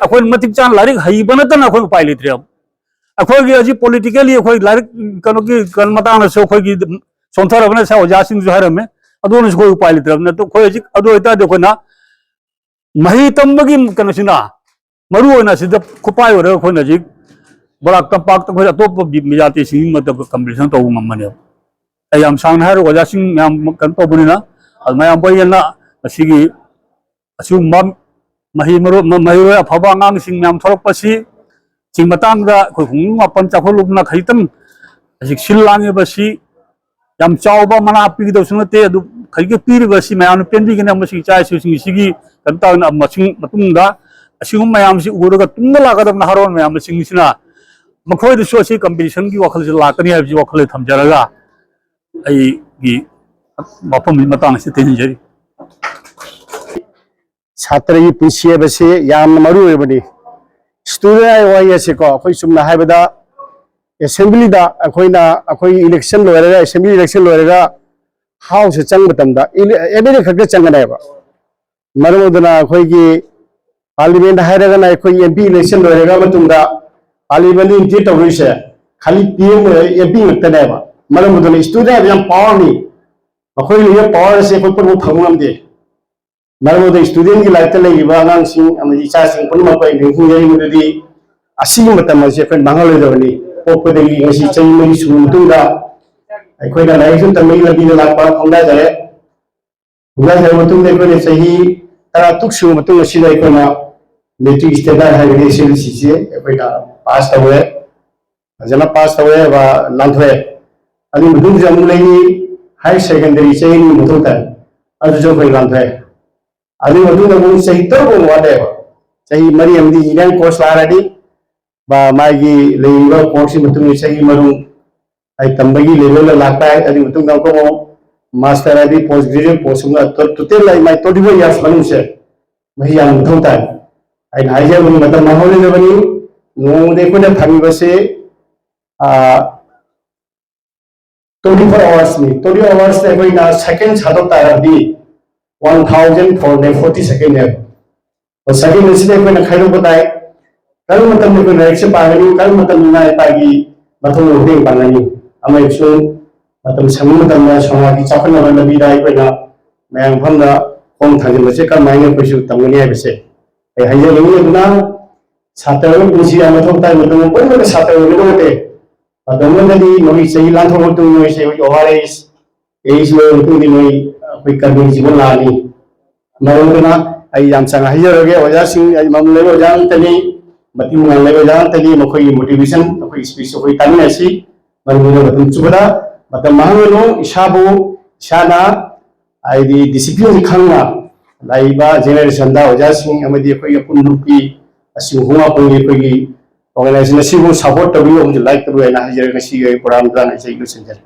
ꯑꯩꯈꯣꯏꯅ ꯃꯇꯤꯛ ꯆꯥꯅ ꯂꯥꯏꯔꯤꯛ ꯍꯩꯕ ꯅꯠꯇꯅ ꯑꯩꯈꯣꯏ ꯎꯄꯥꯏ ꯂꯩꯇ꯭ꯔꯦꯕ꯫ ꯑꯩꯈꯣꯏꯒꯤ ꯍꯧꯖꯤꯛ politically ꯑꯩꯈꯣꯏ ꯂꯥꯏꯔꯤꯛ ꯀꯩꯅꯣꯒꯤ ꯀꯩꯅꯣ ꯃꯇꯥꯡꯗꯁꯨ ꯑꯩꯈꯣꯏꯒꯤ ꯁꯣꯟꯊꯔꯕꯅ ꯉꯁꯥꯏ ꯑꯣꯖꯥꯁꯤꯡꯁꯨ ꯍꯥꯏꯔꯝꯃꯦ꯫ ꯑꯗꯨꯅꯁꯨ ꯑꯩꯈꯣꯏ ꯎꯄꯥꯏ ꯂꯩꯇ꯭ꯔꯕꯅꯤꯅ, ꯑꯗꯨ ꯑꯩꯈꯣꯏ ꯍꯧꯖꯤꯛ ꯑꯗꯨ ꯑꯣꯏꯇꯥꯔꯗꯤ ꯑꯩꯈꯣꯏꯅ ꯃꯍꯩ ꯇꯝꯕꯒꯤ ꯀꯩꯅꯣꯁꯤꯅ ꯃꯔꯨ ꯑꯣꯏꯅ ꯁꯤꯗ ꯈꯨꯄꯥꯏ ꯑꯣꯏꯔꯒ ꯑꯩꯈꯣꯏꯅ ꯍꯧꯖꯤꯛ ꯕꯣꯔꯥꯛ ꯇꯝꯄꯥꯛꯇ ꯑꯩꯈꯣꯏ ꯑꯇꯣꯞꯄ ꯕꯤ-, ꯖꯥꯇꯤꯁꯤꯡꯒꯤ ꯃꯇꯝꯗ competition ꯇꯧꯕ ꯉꯝꯕꯅꯦꯕ꯫ ꯑꯩ ꯌꯥꯝ ꯁꯥꯡꯅ ꯍꯥꯏꯔꯣ, ꯑꯣꯖꯥꯁꯤꯡ ꯃꯌꯥꯝ ꯀꯩꯅꯣ ꯇꯧꯕꯅꯤꯅ, ꯑꯗꯨ ꯃꯌꯥꯝ ꯄꯣꯏꯌꯦꯅ ꯉꯁꯤꯒꯤ ꯑꯁꯤꯒꯨꯝꯕ ꯃꯍꯩ ꯃꯔꯣ-, ꯃ-, ꯃꯍꯩꯔꯣꯏ ꯑꯐꯕ ꯑꯉꯥꯡꯁꯤꯡ ꯃꯌꯥꯝ ꯊꯣꯛꯂꯛꯄꯁꯤ, ꯁꯤ ꯃꯇꯥꯡꯗ ꯑꯩꯈꯣꯏ ꯈꯨꯡꯒꯪ ꯃꯥꯄꯟ ꯆꯥꯎꯈꯠꯂꯨꯕꯅ ꯈꯖꯤꯛꯇꯪ ꯍꯧꯖꯤꯛ ꯁꯤꯜ ꯂꯥꯡꯉꯤꯕꯁꯤ ꯌꯥꯝ ꯆꯥꯎꯕ ꯃꯅꯥ ꯄꯤꯒꯗꯕꯁꯨ ꯅꯠꯇꯦ꯫ ꯑꯗꯨ ꯈꯖꯤꯛ ꯄꯤꯔꯤꯕꯁꯤ ꯃꯌꯥꯝꯅ ꯄꯦꯟꯕꯤꯒꯅꯤ꯫ ꯃꯁꯤ ꯏꯆꯥ ꯏꯁꯨꯁꯤꯡ ꯁꯤꯒꯤ ꯀꯩꯅꯣ ꯇꯧꯅ ꯃꯁꯤꯡ ꯃꯇꯨꯡꯗ ꯑꯁꯤꯒꯨꯝꯕ ꯃꯌꯥꯝꯁꯤ ꯎꯔꯒ ꯇꯨꯡꯗ ꯂꯥꯛꯀꯗꯕ ꯅꯍꯥꯔꯣꯜ ꯃꯌꯥꯝꯁꯤꯡꯁꯤꯅ ꯃꯈꯣꯏꯗꯁꯨ ꯑꯁꯤ competitionꯒꯤ ꯋꯥꯈꯜꯁꯤ ꯂꯥꯛꯀꯅꯤ ꯍꯥꯏꯕꯁꯤ ꯋꯥꯈꯜꯗ ꯊꯝꯖꯔꯒ ꯑꯩꯒꯤ ꯋꯥꯐꯝꯒꯤ ꯃꯇꯥꯡ ꯑꯁꯤ ꯇꯦꯟꯖꯔꯤ꯫ ꯁꯥꯇ꯭ꯔꯒꯤ ꯄꯨꯟꯁꯤ ꯍꯥꯏꯕꯁꯤ ꯌꯥꯝꯅ ꯃꯔꯨ ꯑꯣꯏꯕꯅꯤ꯫ Student ꯍꯥꯏꯕ ꯋꯥꯍꯩ ꯑꯁꯤꯀꯣ, ꯑꯩꯈꯣꯏ ꯆꯨꯝꯅ ꯍꯥꯏꯕꯗ assemblyꯗ ꯑꯩꯈꯣꯏꯅ, ꯑꯩꯈꯣꯏ election ꯂꯣꯏꯔꯒ, assembly election ꯂꯣꯏꯔꯒ houseꯇ ꯆꯪꯕ ꯃꯇꯝꯗ, ele-, MLA ꯈꯛꯇ ꯆꯪꯒꯅꯦꯕ꯫ ꯃꯔꯝ ꯑꯗꯨꯅ ꯑꯩꯈꯣꯏꯒꯤ parliament ꯍꯥꯏꯔꯒꯅ ꯑꯩꯈꯣꯏ MP election ꯂꯣꯏꯔꯒ ꯃꯇꯨꯡꯗ parliament entry ꯇꯧꯔꯤꯁꯦ ꯈꯥꯂꯤ PM MP ꯉꯛꯇꯅꯦꯕ꯫ ꯃꯔꯝ ꯑꯗꯨꯅ student ꯍꯥꯏꯕ ꯌꯥꯝ powerꯅꯤ꯫ ꯃꯈꯣꯏ ꯂꯩꯕ power ꯑꯁꯤ ꯑꯩꯈꯣꯏ ꯄꯨꯝꯅꯃꯛ ꯐꯪꯕ ꯉꯝꯗꯦ꯫ ꯃꯔꯝ ꯑꯗꯨꯅ studentꯒꯤ lifeꯇ ꯂꯩꯔꯤꯕ ꯑꯉꯥꯡꯁꯤꯡ ꯑꯃꯗꯤ ꯏꯆꯥꯁꯤꯡ ꯄꯨꯝꯅꯃꯛꯄꯨ ꯑꯩ ꯅꯤꯡꯁꯤꯡꯖꯔꯤ ꯃꯗꯨꯗꯤ ꯑꯁꯤꯒꯤ ꯃꯇꯝ ꯑꯁꯤ ꯑꯩꯈꯣꯏ ꯃꯥꯡꯍꯜꯂꯣꯏꯗꯕꯅꯤ꯫ ꯄꯣꯛꯄꯗꯒꯤ ꯉꯁꯤ ꯆꯍꯤ ꯃꯔꯤ ꯁꯨꯔꯕ ꯃꯇꯨꯡꯗ ꯑꯩꯈꯣꯏꯅ ꯂꯥꯏꯔꯤꯛꯁꯨ ꯇꯝꯕꯒꯤ ꯂꯝꯕꯤꯗ ꯂꯥꯛꯄ ꯈꯣꯡꯗꯥꯖꯔꯦ꯫ ꯈꯣꯡꯗꯥꯖꯔꯕ ꯃꯇꯨꯡꯗ ꯑꯩꯈꯣꯏꯅ ꯆꯍꯤ ꯇꯔꯥ ꯇꯔꯨꯛ ꯁꯨꯔꯕ ꯃꯇꯨꯡ ꯑꯁꯤꯗ ꯑꯩꯈꯣꯏꯅ matric standard ꯍꯥꯏꯕꯗꯤ SLCꯁꯦ ꯑꯩꯈꯣꯏꯅ pass ꯇꯧꯔꯦ꯫ ꯐꯖꯅ pass ꯇꯧꯔꯦ, ꯕ-, ꯂꯥꯟꯊꯣꯛꯑꯦ꯫ ꯑꯗꯨꯒꯤ ꯃꯇꯨꯡꯗ ꯑꯃꯨꯛ ꯂꯩꯔꯤ higher secondary ꯆꯍꯤ ꯑꯅꯤ ꯃꯊꯧ ꯇꯥꯏ, ꯑꯗꯨꯁꯨ ꯑꯩꯈꯣꯏ ꯂꯥꯟꯊꯣꯛꯑꯦ꯫ ꯑꯗꯨꯒꯤ ꯃꯇꯨꯡꯗ ꯑꯃꯨꯛ ꯆꯍꯤ ꯇꯔꯨꯛ ꯑꯃꯨꯛ ꯋꯥꯠꯂꯦꯕ꯫ ꯆꯍꯤ ꯃꯔꯤ ꯑꯃꯗꯤ engineering course ꯂꯥꯛꯑꯅꯤ, ꯕ-, ꯃꯥꯒꯤ ꯂꯩꯔꯤꯕ courseꯀꯤ ꯃꯇꯨꯡ ꯏꯟꯅ ꯆꯍꯤ ꯃꯔꯨ ꯑꯩ ꯇꯝꯕꯒꯤ levelꯗ ꯂꯥꯛꯄ ꯌꯥꯏ꯫ ꯑꯗꯨꯒꯤ ꯃꯇꯨꯡꯗ ꯑꯃꯨꯛꯀ ꯑꯃꯨꯛ ꯃꯥꯁꯇꯔ ꯍꯥꯏꯗꯤ ꯄꯣꯁ ꯒ꯭ꯔꯦꯖꯨꯑꯦꯠ ꯄꯣꯁ ꯑꯃ ꯇꯣꯇꯦꯜ ꯑꯩ ꯃꯥꯏ ꯇ꯭ꯋꯦꯟꯇꯤ ꯐꯣꯔ ꯌꯥꯔꯁ ꯃꯅꯨꯡꯁꯦ ꯃꯍꯤ ꯌꯥꯝ ꯃꯊꯧ ꯇꯥꯏ꯫ ꯑꯩꯅ ꯍꯥꯏꯖꯕꯅꯤ, ꯃꯇꯝ ꯃꯥꯡꯍꯟꯗꯕꯅꯤ꯫ ꯅꯣꯡꯃꯗꯤ ꯑꯩꯈꯣꯏꯅ ꯊꯝꯃꯤꯕꯁꯦ ꯇ꯭ꯋꯦꯟꯇꯤ ꯐꯣꯔ ꯑꯋꯥꯔꯁꯅꯤ꯫ ꯇ꯭ꯋꯦꯟꯇꯤ ꯑꯋꯥꯔꯁꯇ ꯑꯩꯈꯣꯏꯅ ꯁꯦꯀꯦꯟ ꯁꯥꯗꯣꯛ ꯇꯥꯔꯒꯗꯤ one thousand four hundred forty ꯁꯦꯀꯦꯟꯅꯦꯕ꯫ ꯁꯦꯀꯦꯟ ꯑꯁꯤꯗ ꯑꯩꯈꯣꯏꯅ ꯈꯥꯏꯗꯣꯛꯄ ꯇꯥꯏ꯫ ꯀꯔꯝꯕ ꯃꯇꯝꯗ ꯑꯩꯈꯣꯏ ꯂꯥꯏꯔꯤꯛꯁꯦ ꯄꯥꯒꯅꯤ, ꯀꯔꯝꯕ ꯃꯇꯝꯗ ꯏꯃꯥ ꯏꯄꯥꯒꯤ ꯃꯊꯧ ꯃꯇꯦꯡ ꯄꯥꯡꯒꯅꯤ, ꯑꯃꯁꯨꯡ ꯃꯇꯝ ꯁꯪꯕ ꯃꯇꯝꯗ ꯁꯃꯥꯖꯒꯤ ꯆꯥꯎꯈꯠꯅꯕ ꯂꯝꯕꯤꯗ ꯑꯩꯈꯣꯏꯅ ꯃꯌꯥꯝ ꯃꯐꯝꯗ ꯈꯣꯡ ꯊꯥꯡꯖꯤꯟꯕꯁꯦ ꯀꯔꯝꯍꯥꯏꯅ ꯑꯩꯈꯣꯏꯁꯨ ꯇꯝꯒꯅꯤ ꯍꯥꯏꯕꯁꯦ ꯑꯩ ꯍꯥꯏꯖꯅꯤꯡꯉꯤ꯫ ꯑꯗꯨꯅ ꯁꯥꯇ꯭ꯔ ꯑꯃꯒꯤ ꯄꯨꯟꯁꯤ ꯌꯥꯝ ꯃꯊꯧ ꯇꯥꯏ꯫ ꯃꯇꯝ ꯄꯨꯝꯅꯃꯛꯇ ꯁꯥꯇ꯭ꯔ ꯑꯣꯏꯒꯗꯕ ꯅꯠꯇꯦ꯫ ꯃꯇꯝ ꯑꯃꯗꯗꯤ ꯃꯈꯣꯏ ꯆꯍꯤ ꯂꯥꯟꯊꯣꯛꯂꯕ ꯃꯇꯨꯡꯗ ꯃꯈꯣꯏꯁꯦ ꯑꯩꯈꯣꯏ ꯑꯣ ꯑꯥꯔ ꯑꯦꯁ, ꯑꯦꯁ ꯂꯣꯏꯔꯕ ꯃꯇꯨꯡꯗ ꯃꯈꯣꯏ ꯑꯩꯈꯣꯏ ꯀꯔꯃꯒꯤ ꯖꯤꯕꯟ ꯂꯥꯛꯑꯅꯤ꯫ ꯃꯔꯝ ꯑꯗꯨꯅ ꯑꯩ ꯌꯥꯝ ꯁꯥꯡꯅ ꯍꯥꯏꯖꯔꯒꯦ꯫ ꯑꯣꯖꯥꯁꯤꯡ ꯑꯩ ꯃꯃꯜ ꯂꯩꯕ ꯑꯣꯖꯥ ꯉꯥꯛꯇꯅꯤ, ꯃꯇꯤꯛ ꯃꯉꯥꯜ ꯂꯩꯕ ꯑꯣꯖꯥ ꯉꯥꯛꯇꯅꯤ꯫ ꯃꯈꯣꯏꯒꯤ ꯃꯣꯇꯤꯚꯦꯁꯟ, ꯑꯩꯈꯣꯏ ꯁ꯭ꯄꯤꯆ ꯑꯩꯈꯣꯏ ꯇꯥꯃꯤꯟꯅꯁꯤ꯫ ꯃꯔꯝ ꯑꯗꯨꯅ ꯃꯇꯝ ꯆꯨꯞꯄꯗ ꯃꯇꯝ ꯃꯥꯡꯍꯟꯒꯅꯨ꯫ ꯏꯁꯥꯕꯨ ꯏꯁꯥꯅ ꯍꯥꯏꯗꯤ ꯗꯤꯁꯤꯄ꯭ꯂꯤꯟ ꯈꯪꯅ ꯂꯥꯛꯏꯕ ꯖꯦꯅꯦꯔꯦꯁꯟꯗ ꯑꯣꯖꯥꯁꯤꯡ ꯑꯃꯗꯤ ꯑꯩꯈꯣꯏꯒꯤ ꯑꯄꯨꯟꯕꯒꯤ ꯑꯁꯤꯒꯨꯝꯕ ꯈꯣꯡꯉꯥꯛꯄꯒꯤ ꯑꯩꯈꯣꯏꯒꯤ ꯑꯣꯔꯒꯅꯥꯏꯖꯦꯁꯟ ꯑꯁꯤꯕꯨ ꯁꯄꯣꯔꯠ ꯇꯧꯕꯤꯌꯨ ꯑꯃꯁꯨ ꯂꯥꯏꯛ ꯇꯧꯕꯤꯌꯨ ꯍꯥꯏꯅ ꯍꯥꯏꯖꯔꯒ ꯉꯁꯤꯒꯤ ꯑꯩ ꯄ꯭ꯔꯣꯒ꯭ꯔꯥꯝ ꯃꯇꯥꯡ ꯑꯁꯤ ꯑꯩ ꯂꯣꯏꯁꯤꯟꯖꯔꯦ꯫